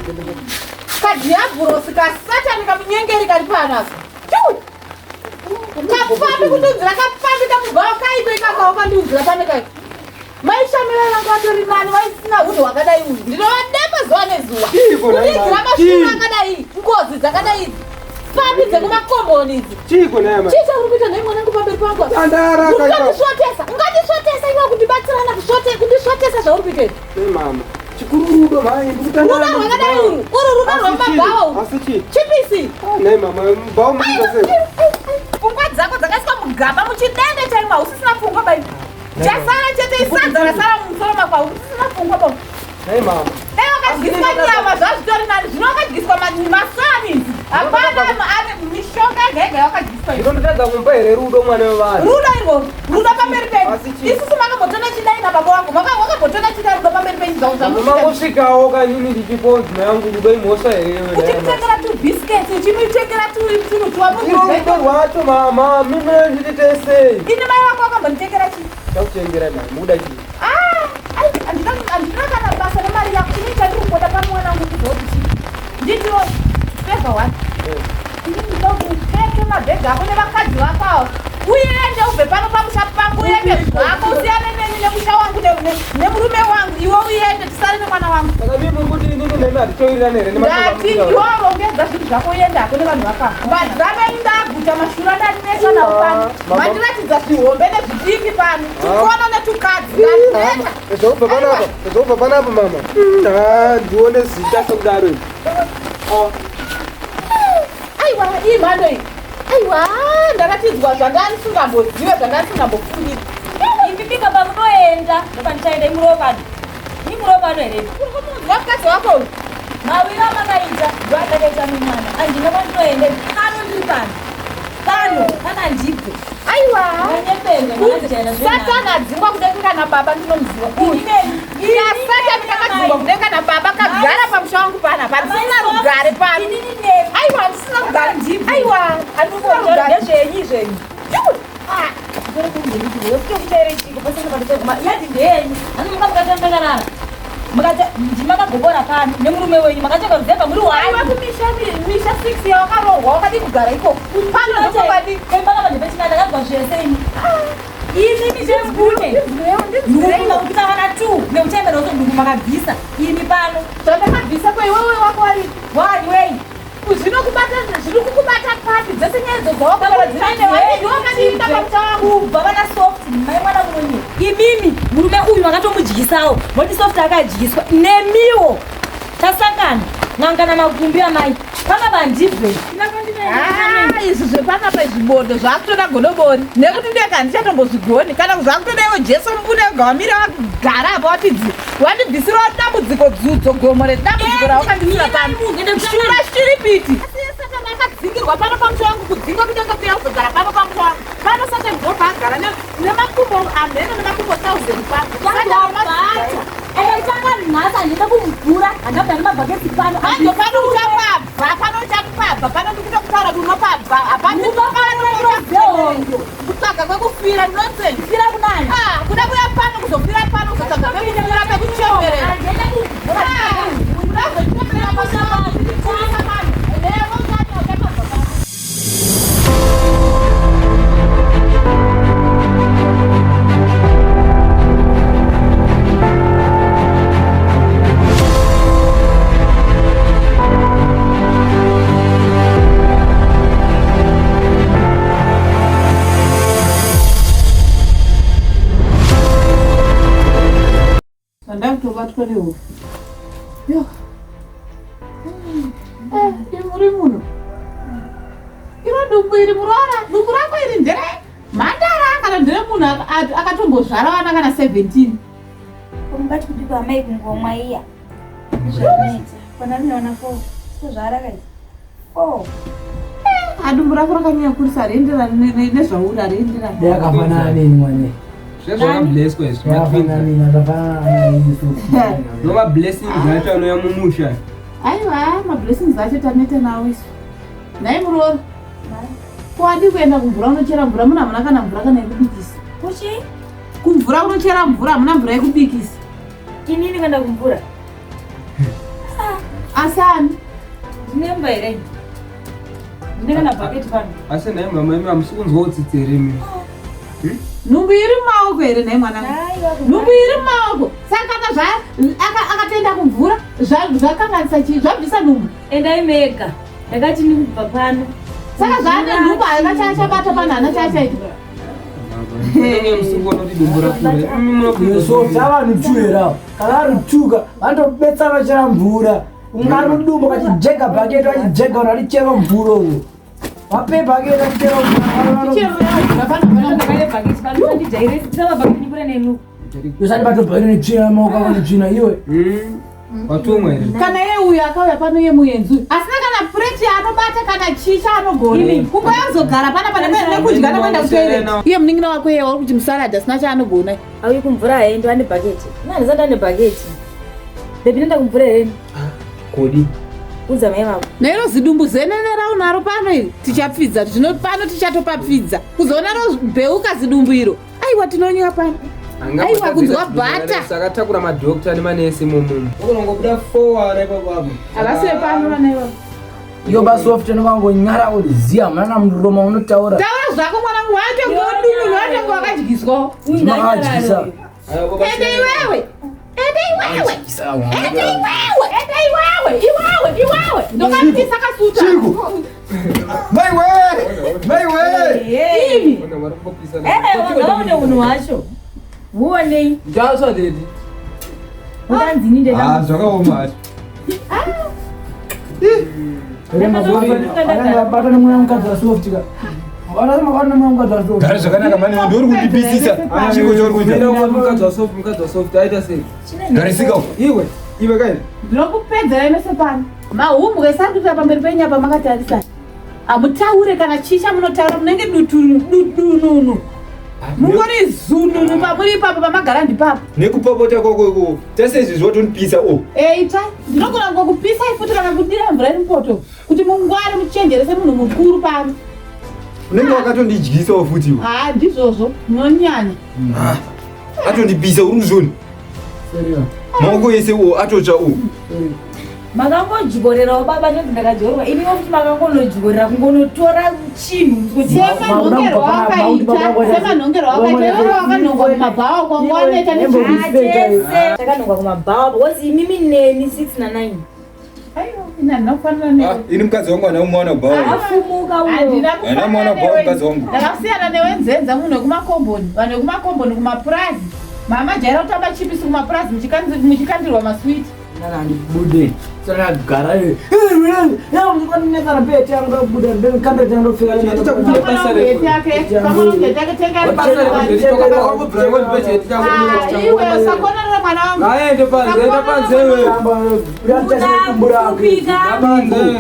Kadhiabhurosi kasatani kamunyengeri kari pano aka. Chu! Kapfambi kundiunzira kapfambi kamubva kaiko ikakawo kandiunzira pano kaiko. Maishamira vangu vatori nani vaisina unhu hwakadai uyu. Ndinovademba zuva nezuva. Chiiko nhai Kundiunzira mhani? mashura Chii? akadai, ngozi dzakadai idzi. Pfambi dzekumakomboni idzi. Chiiko naye amai? Chii chauri kuita nhai mwanangu pamberi pangu apa? Tandara kaipa. Ungatisvotesa, ungatisvotesa iwe kundibatsirana kusvote, kundisvotesa zvauri kuita izvi. Hey mama. Chikuru rudo mhai ndikutandara. Rudo rwakadai uru, uru rudo rwemumabhawa uru. Asi chii? Chipisi. Ah, nhai mama, mubhawa munoita sei? Pfungwa dzako dzakaiswa mugaba muchidende chaimo hausisina pfungwa bai. Chasara chete isadza rasara mumusoro mako hausisina pfungwa bai. Nhai mama. Dai wakadyiswa nyama zvazvitori nani zvino wakadyiswa masanis hapana mishonga yega yega yawakadyiswa Zvino ndotadza kumupa here rudo mwana wevanhu? Rudo irwo rudo pamberi penyu. Asi chii? Isusu makambotona chidai nababa wangu wakambotona chidai rudo pamberi penyu zvavo zvamunoita. Mangosvikawo kanini ndichipo nzima yangu rudo imhosva here iwe nhai mama? Uchimutengera tubiscuits uchimutengera tunhu Iro twamurudo rudo rwacho mama, mimi nditi tese. Ini mai vako wakambonditengera chii? Ndakutengera mama, mukuda chii? Ah, ai, handina handina kana basa nemari yako. Ini chandiri kungoda pamwana wangu kuzoti chii? Nditiwo favor one. Ini ndinoda kuti upfeke mabhegi ako nevakadzi vako ava. Uende ubve pano pamusha pangu uende zvako usiyane neni nemusha wangu nemurume wangu iwe uende tisare nemwana wangu. Saka mimi muri kuti inini nemi hatitowirirani here Ndati iwe rongedza zvinhu zvako uende hako nevanhu vako ava. Madzama enyu ndaguta mashura ndanetsa nawo pano. Mama. Mandiratidza zvihombe nezvidiki pano. Tukono netukadzi ndaneta. Zvobva panapa, zvobva panapa mama. Ah, ndione zita sekudaro ini. Ah. Aiwa, iyi mhando iyi. Aiwa, ndaratidzwa zvandandisingambozive, zvandandisingambofungiri. Imi bika pamunoenda, ndopandichaenda imurova pano. Imurova pano here? Uri kumunzwa mukadzi wako uyu? Mawiro amakaita ndoandakaita mumwana. Handina kwandinoenda. Pano ndiri pano. Pano, pana ndibve. Aiwa. Manyepenge, makajaira zvenhamo. Satani adzingwa kudenga nababa ndinomuziva. Ini neni. Satani kakadzingwa kudenga nababa kagara pamusha wangu panapa. Handisina rugare pano. Inini nemi. Aiwa, handisina rugare. Aiwa, handisina rugare. Ndezvenyu zvenyu. Ah. Ndimakagobora pano nemurume wenyu makatsvaka ruzevha muri Aiwa kumisha misha 6 yawakarohwa wakadii kugara ikoko. Pano ndopakadii. wani ndakazwa zvese ini imi michembune nhumbu vana 2 neuchembere uso nhumbu makabvisa imi pano Zvandakabvisa ko iwewe wako wari wani wei zvinokubata zviri kukubata papi dzese nyaya idzo dzawakataura dzinoendewakadiita pamusha wangu. Kubva vana soft mai mwana munye imimi murume uyu makatomudyisawo moti soft akadyiswa nemiwo tasangana n'anga namakumbi amai panga vandibve Ah, izvi zvepanapa izvi bodo zvakutoda godobori nekuti ndega handichatombozvigoni kana zvakutoda iwe jesu mbune wega wamira wagara apa watidzi wandibvisirawo dambudziko dzudzo gomo redambudziko rawakandisira pano shura shiripiti satani akadzingirwa pano pamusha wangu kudzingwa kudenga kuya kuzogara pano pamusha wangu pano satani ndopaagara nemakumbo amheno nemakumbo 1000 pano Bata. Tanga nhasi handida kumvura handabva nemabhaketi pano manje pano uchapabva pano uchapabva pano ndikutokutaura kuti unopabva Zehondo. kutsvaga kwekufira nonsense Fira kunani Ah, kuda kuya pano kuzofira pano kuzotsvaga pekufira pekuchemberera Handida kumvura Ah, kuda kuzochemberera pano, kuchemberera pano. Newe uchati uchapabva pano. Zvandakutobatwa nehope. Yo. Eh, muri muno. Iro dumbu iri muroora, dumbu rako iri ndere mhandara kana ndere munhu akatombozvara vana kana 17. Mungati kudikwa amai kungomwa iya. Zvazvinoita. Kona ndinoona ko. Sozvara kaiti. Oh. Ah, dumbu rako rakanyanya kurisa harienderani nezvauri harienderani. Dai akafanana neni mwana. Zvakablesswa izvi. Akafanana neni, akafanana neni. Noma blessings acho anouya mumusha. Aiwa, mablessings acho taneta nawo isu. Nhai muroora. Ko wadii kuenda kumvura unochera mvura muna hamuna kana mvura kana yekubikisa. Kuchi Kumvura unochera mvura hamuna mvura yekubikisa. inini kuenda kumvura Asi ani? ndine mba here ndine kana bhaketi pano Asi nhai mama imi hamusi kunzwa utsitsi here imi? Nhumbu iri mumaoko here nhai mwanangu? Aiwa, Nhumbu iri mumaoko. Saka kana akatoenda kumvura zvakanganisa chii? Zvabvisa nhumbu. Endai mega ndakati ndikubva pano Saka zvaane nhumbu haana chaachabata pano haana chaachaita. Sofa vanhu tuera kana vari tuka vanotobetsa vachera mvura ungari mudumbu vachijega bhaketi vachijega vanhu vachichera mvura uko vape bhaketi vachichera mvura. Usati batobhaketi netsvina maoko ako netsvina iwe. Watumwa here? Kana iye uyu akauya pano iye muenzi uyu asina kana pureti yaanobata kana chii chaanogona kungoya kuzogara pana pane nekudya nekuenda kutoilet. Iye munin'ina wako iye wauri kuti musaradhi asina chaanogona. Auyi kumvura here ndo ane bhaketi. Ina handisati ane bhaketi. Baby nenda kumvura here? Kodi. Udza mai vako. Nero zidumbu zenene raunaro pano iri tichapfidza zvino pano tichatopapfidza kuzoona robheuka zidumbu iro. Aiwa tinonywa pano. Aiwa kunzwa bhata. Sakatakura madhokta nemanesi imomo. Unongobuda 4 ipapo apo. Havasi vepano vana ivavo. Iyo basoft unongonyara kuziya mwana muroma unotaura. Taura zvako mwanangu watonge udununu watonge wakadyiswawo. Makadyisa. Ende iwewe. Ende iwewe. Ende iwewe. Ende iwewe. Iwewe. Iwewe. Ndokatisa kasuta. Chiku. Maiwe! Maiwe! Imi. Ngaone unhu hwacho. Huonei. Ndaswa dedi. Udanzini ndeda. Ah, zvakaoma hazvo. Vabatwa nemwana mukadzi wasoft ka. Vabatwa nemwana mukadzi wasoft. Gara zvakanaka mani ndori kundipisisa. Chiko chauri kuita? Mukadzi wasoft, mukadzi wasoft aita sei? Garisika uko. Iwe, iwe kai. Ndinokupedzerai mese pano. Mahumbwe esari kuita pamberi penyu apa makatarisana. Hamutaure kana chii chamunotaura munenge dudununu. Mungori zununu pamuri ipapo pamagara ndipapo. Nekupopota kwako iko. Tese izvi zvotondipisa o. Eita, ndinogona kungokupisai futi kana kudira mvura iri mupoto kuti mungware muchenjere semunhu mukuru pano. Unenge wakatondidyisa futi iwe. Haa ndizvozvo, munonyanya. Atondipisa uri kuzviona. Maoko ese o atotsva o. Makangodyorerawo baba ndoti ndakadyorwa. Imi futi makangonodyorera kungonotora chinhu kuti Semanhongerwo akaita, semanhongerwo akaita, iwewe wakanhongwa kumabhawa kwangu waneta nezviri. Tese takanhongwa kumabhawa because imimi neni 6 na 9. Aiwa, ini handina kufanana newe. Ini mukadzi wangu handina kumuwana kubhawa. Afumuka uyo. Handina Handina kufanana kumuwana kubhawa newe. mukadzi wangu. Ndakasiyana newe nzenza munhu wekumakomboni, vanhu vekumakomboni kumapurazi. Mama jaira kutamba chipisi kumapurazi muchikandirwa maswiti. Bude. Saka gara iwe. Ndinetsana bete yangu kubuda ndikanda changu ndopfeka. Pamwana ungeti yake, pamwana ungeti yake tenga Ah, iwe usakonanira mwana wangu. Ngaende panze, enda panze iwe. Kupika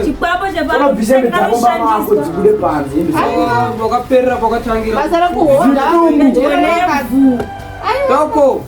chikwambo Unobvisa midzako baba vako dzibude panze. Wakaperera pakatangira. Basa rekuhodha Nevhu. Doko.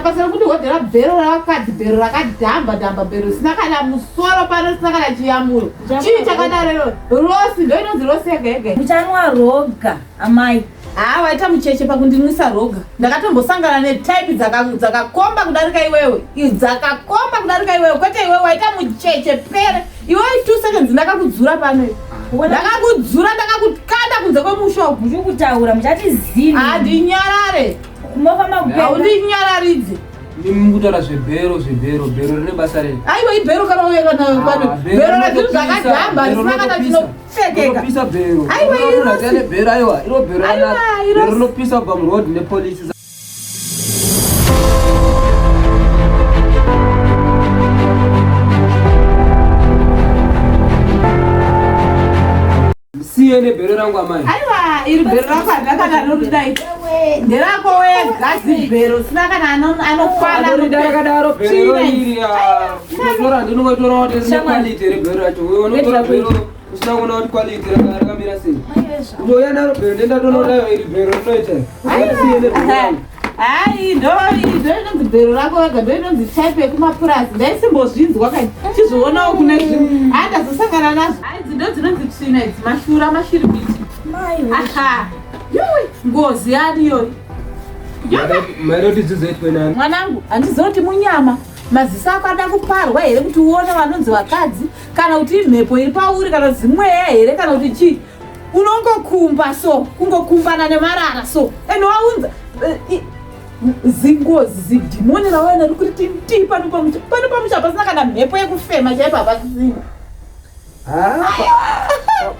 Basa rekuti hodhera bhero rakadzi bhero rakadhamba dhamba bhero risina kana musoro pano risina kana chiyamuro. Chii chakadaro rosi ndo inonzi rosi yega yega. Muchanwa roga amai. Haa waita mucheche pakundinwisa roga. Ndakatombosangana netaipi dzakakomba kudarika iwewe. Dzakakomba kudarika iwewe kwete iwewe waita mucheche pere. Iwewe 2 seconds ndakakudzura pano. Ndakakudzura ndakakukanda kunze kwemusha uku. Muchiri kutaura muchati zini. Handinyarare. Mofamba kupenga. Haundinyararidze. Mimi mukutaura zvebhero zvebhero bhero rine basa rei? Aiwa ibhero kana uye kana pano. Bhero rezvinhu zvakadhamba risina kana chinopfekeka. Rinopisa bhero. Aiwa, irosi. Rinopisa bhero aiwa, iro bhero Aiwa, ranaka. irosi. Bhero rinopisa kubva muroad nepolice. Siye nebhero rangu amai. Aiwa iri bhero rako harina kana anoridai. Nderako wega zibhero risina kana anokwana. Anorida rakadaro bhero Tsvina iri. Unotora ndinongotora kuti rine quality rebhero racho. Wewe unotora bhero usina kuona kuti quality rakamira sei. Unouya naro bhero ndenda tonoona iri bhero rinoita. Siye nebhero rangu. Hai ndo ndo inonzi bhero rako wega ndo inonzi type yekumapurazi ndaisimbozvinzwa kai chizvionawo kune zvimwe hai ndazosangana nazvo hai idzi ndo dzinonzi tsvina idzi mashura mashiribiti aha yuwi ngozi yani iyoyo Maida kuti dzizoitwe nani? mwanangu handizivi kuti munyama maziso ako ada kuparwa here kuti uone vanonzi vakadzi kana kuti imhepo iri pauri kana kuti zimweya here kana kuti chii unongokumba so kungokumbana nemarara so ende waunza zingozi zidhimoni rawaona riri kuti ndi pano pamusha pano pamusha pasina kana mhepo yekufema chaipo hapasisina.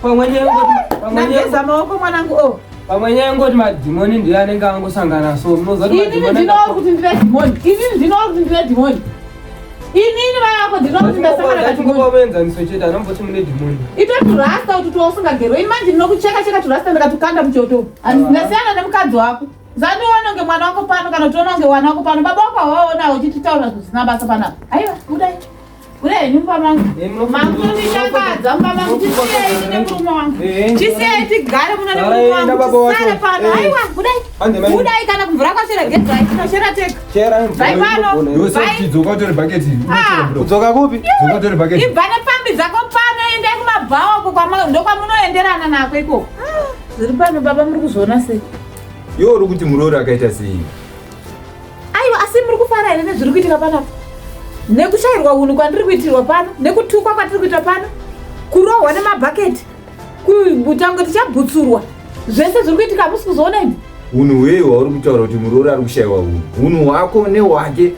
Pamwe nyaya maoko mwanangu o. Pamwe nyaya ngoti madhimoni ndiye anenge angosangana so munoziva kuti madhimoni. Inini ndinoona kuti ndine dhimoni. Inini ndinoona kuti ndine dhimoni. Inini mai vako ndinoona kuti ndasangana na dhimoni. Muenzaniso chete anomboti mune dhimoni. Ito turasta kuti tuosingagerwe. Ini manje ndinokucheka cheka turasta ndikatukanda muchoto. Ndasiyana nemukadzi wako. Zandiona kunge mwana wako pano kana utiona kunge wana wako pano. Baba wako hawaona uchititaura zvisina basa panapa. Aiwa, budai. Budai henyu mumba mangu. Makundishangadza mumba mangu. Chisiyai nemurume wangu. Chisiyai tigare muno nemurume wangu. Tisare pano. Aiwa, budai. Budai kana kumvura kwachera gedai. Tinochera tega. Chera mvura. Pano. Dzoka utore bhaketi. Kudzoka kupi? Dzoka utore bhaketi. Ibva nepfambi dzako pano endai kumabhawa uko ndokwamunoenderana nako ikoko. Zviri pano baba muri kuzviona sei? Iwe uri kuti muroori akaita sei? Aiwa, asi muri kufara here nezviri kuitika panapa? Nekushayirwa unhu kwandiri kuitirwa pano, nekutukwa kwatiri kuita pano, kurohwa nemabhaketi, kutange tichabhutsurwa, zvese zviri kuitika hamusi kuzoona imi? Unhu hwei hwauri kutaura kuti muroori ari kushaiwa unhu? Unhu hwako nehwake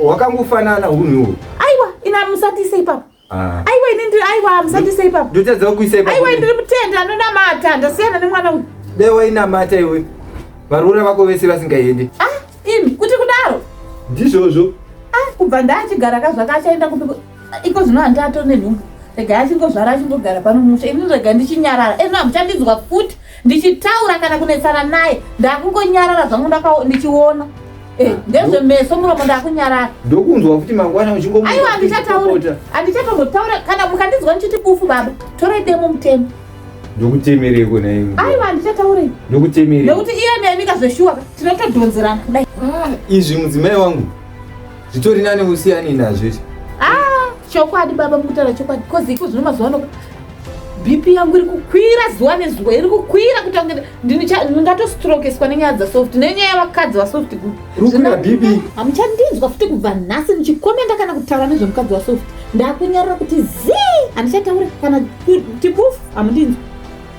hwakangofanana unhu ihwohwo. Aiwa, ina musatiise ipapo. Ah. Aiwa, ini ndiri aiwa, musatiise ipapo. Ndotadza kuisa ipapo. Aiwa, ndiri mutendi anonamata, ndasiyana nemwana uyu. Dai wainamata iwe. Varoora vako vese vasingaendi. Ah, imi kuti kudaro? Ndizvozvo. Ah, kubva ndaachigara ka zvaka achaenda kupi iko zvino handiato nenhumbu. Regai achingozvara achingogara pano musha. Ini rega ndichinyarara. Eno hamuchandinzwa futi ndichitaura kana kunetsana naye. Ndakungonyarara zvangu ndichiona. Ndezvemeso muromo ndakunyarara. Ndokunzwa futi mangwana uchingomuka. Aiwa, handichataura. Handichatombotaura kana mukandinzwa ndichiti bufu baba. Torai demo mutemo. Ndokutemereko naye. Aiwa, handichataura. Ndokutemereko. Nekuti iye neni kazveshuwa tinotodhonzerana kudai. Izvi mudzimai wangu zvitori nani usiyane nazvo izvi. Ah, chokwadi baba mukutaura chokwadi. Kozi iko zvino mazuva ano BP yangu iri kukwira zuva nezuva, iri kukwira kuti ndingatostrokeswa nenyaya dzasoft nenyaya yevakadzi vasoft good. Rukwira BP. Hamuchandinzwa futi kubva nhasi ndichikomenda kana kutaura nezvemukadzi wasoft. Ndakunyarara kuti zii, handichataura kana tibufu, hamundinzwi.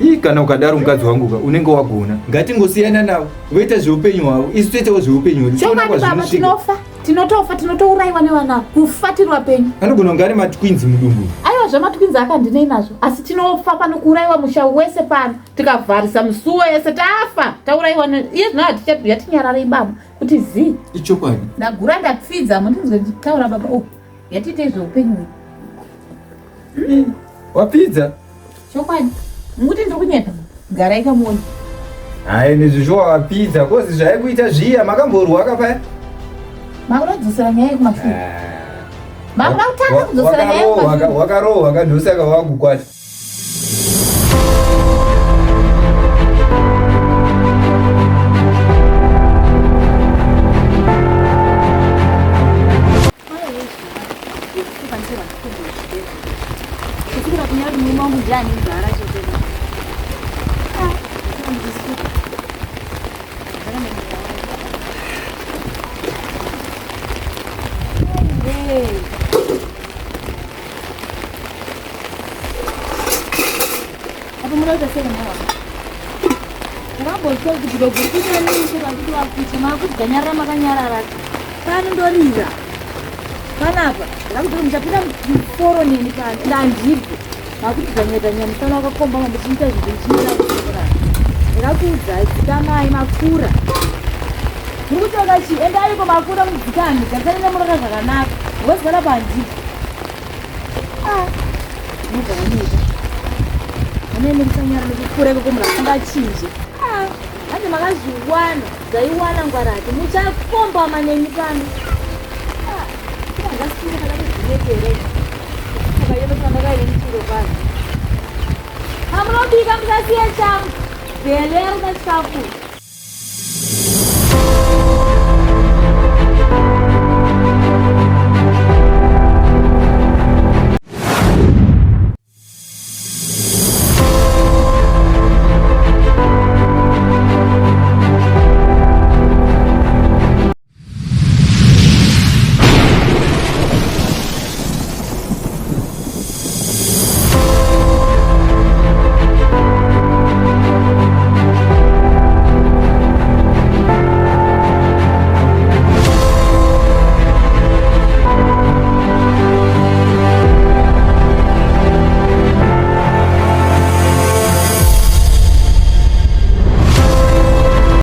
Ii, kana ukadaro mukadzi wangu ka unenge wagona. Ngatingosiyana navo, voita zveupenyu hwavo, isu toitawo zveupenyu hwedu. Toona Chokwadi baba, kwazvinosvika. tinofa, tinotofa, tinotourayiwa nevana, kufa tiri vapenyu. Anogona kunge ane matwins mudumbu. Aiwa, zvematwins akandinei nazvo, asi tinofa pano, kuurayiwa musha wese pano, tikavharisa musuwo yese tafa, taurayiwa iye zvino hatichatinyararei baba kuti zii. Ichokwadi. Ndagura ndapfidza, mundinzwe ndichitaura baba. Oh, yatiitei zveupenyu hwedu. Wapfidza? Chokwadi. Mukuti ndiri kunyepa. Garai kamuone. Hai, nezvishuwa wapfidza, kozi zvaikuita zviya makamborwa kapaya. Makuda kudzosera nyaya yekumashure. Makuda kutanga kudzosera nyaya yekumashure. Wakarohwa kandosaka wakukwata. Pano ndorira panapa ndakuti muchapinda muforo neni pano ndandibve makuti dzanyatanya musana wakakomba mambo chiita zvinhu chiita ndakakuudzai dzikamai makura muri kutoka chii endaiko makura mudzikame garisani nemurora zvakanaka ngozi panapa handibve mubvaoneka anene kusanyara nekukura ikoko munhu asingachinje hanzi makazviwana dzaiwana ngwarati muchakombama neni pano hamunobika musasiye changu bhelera chikafu.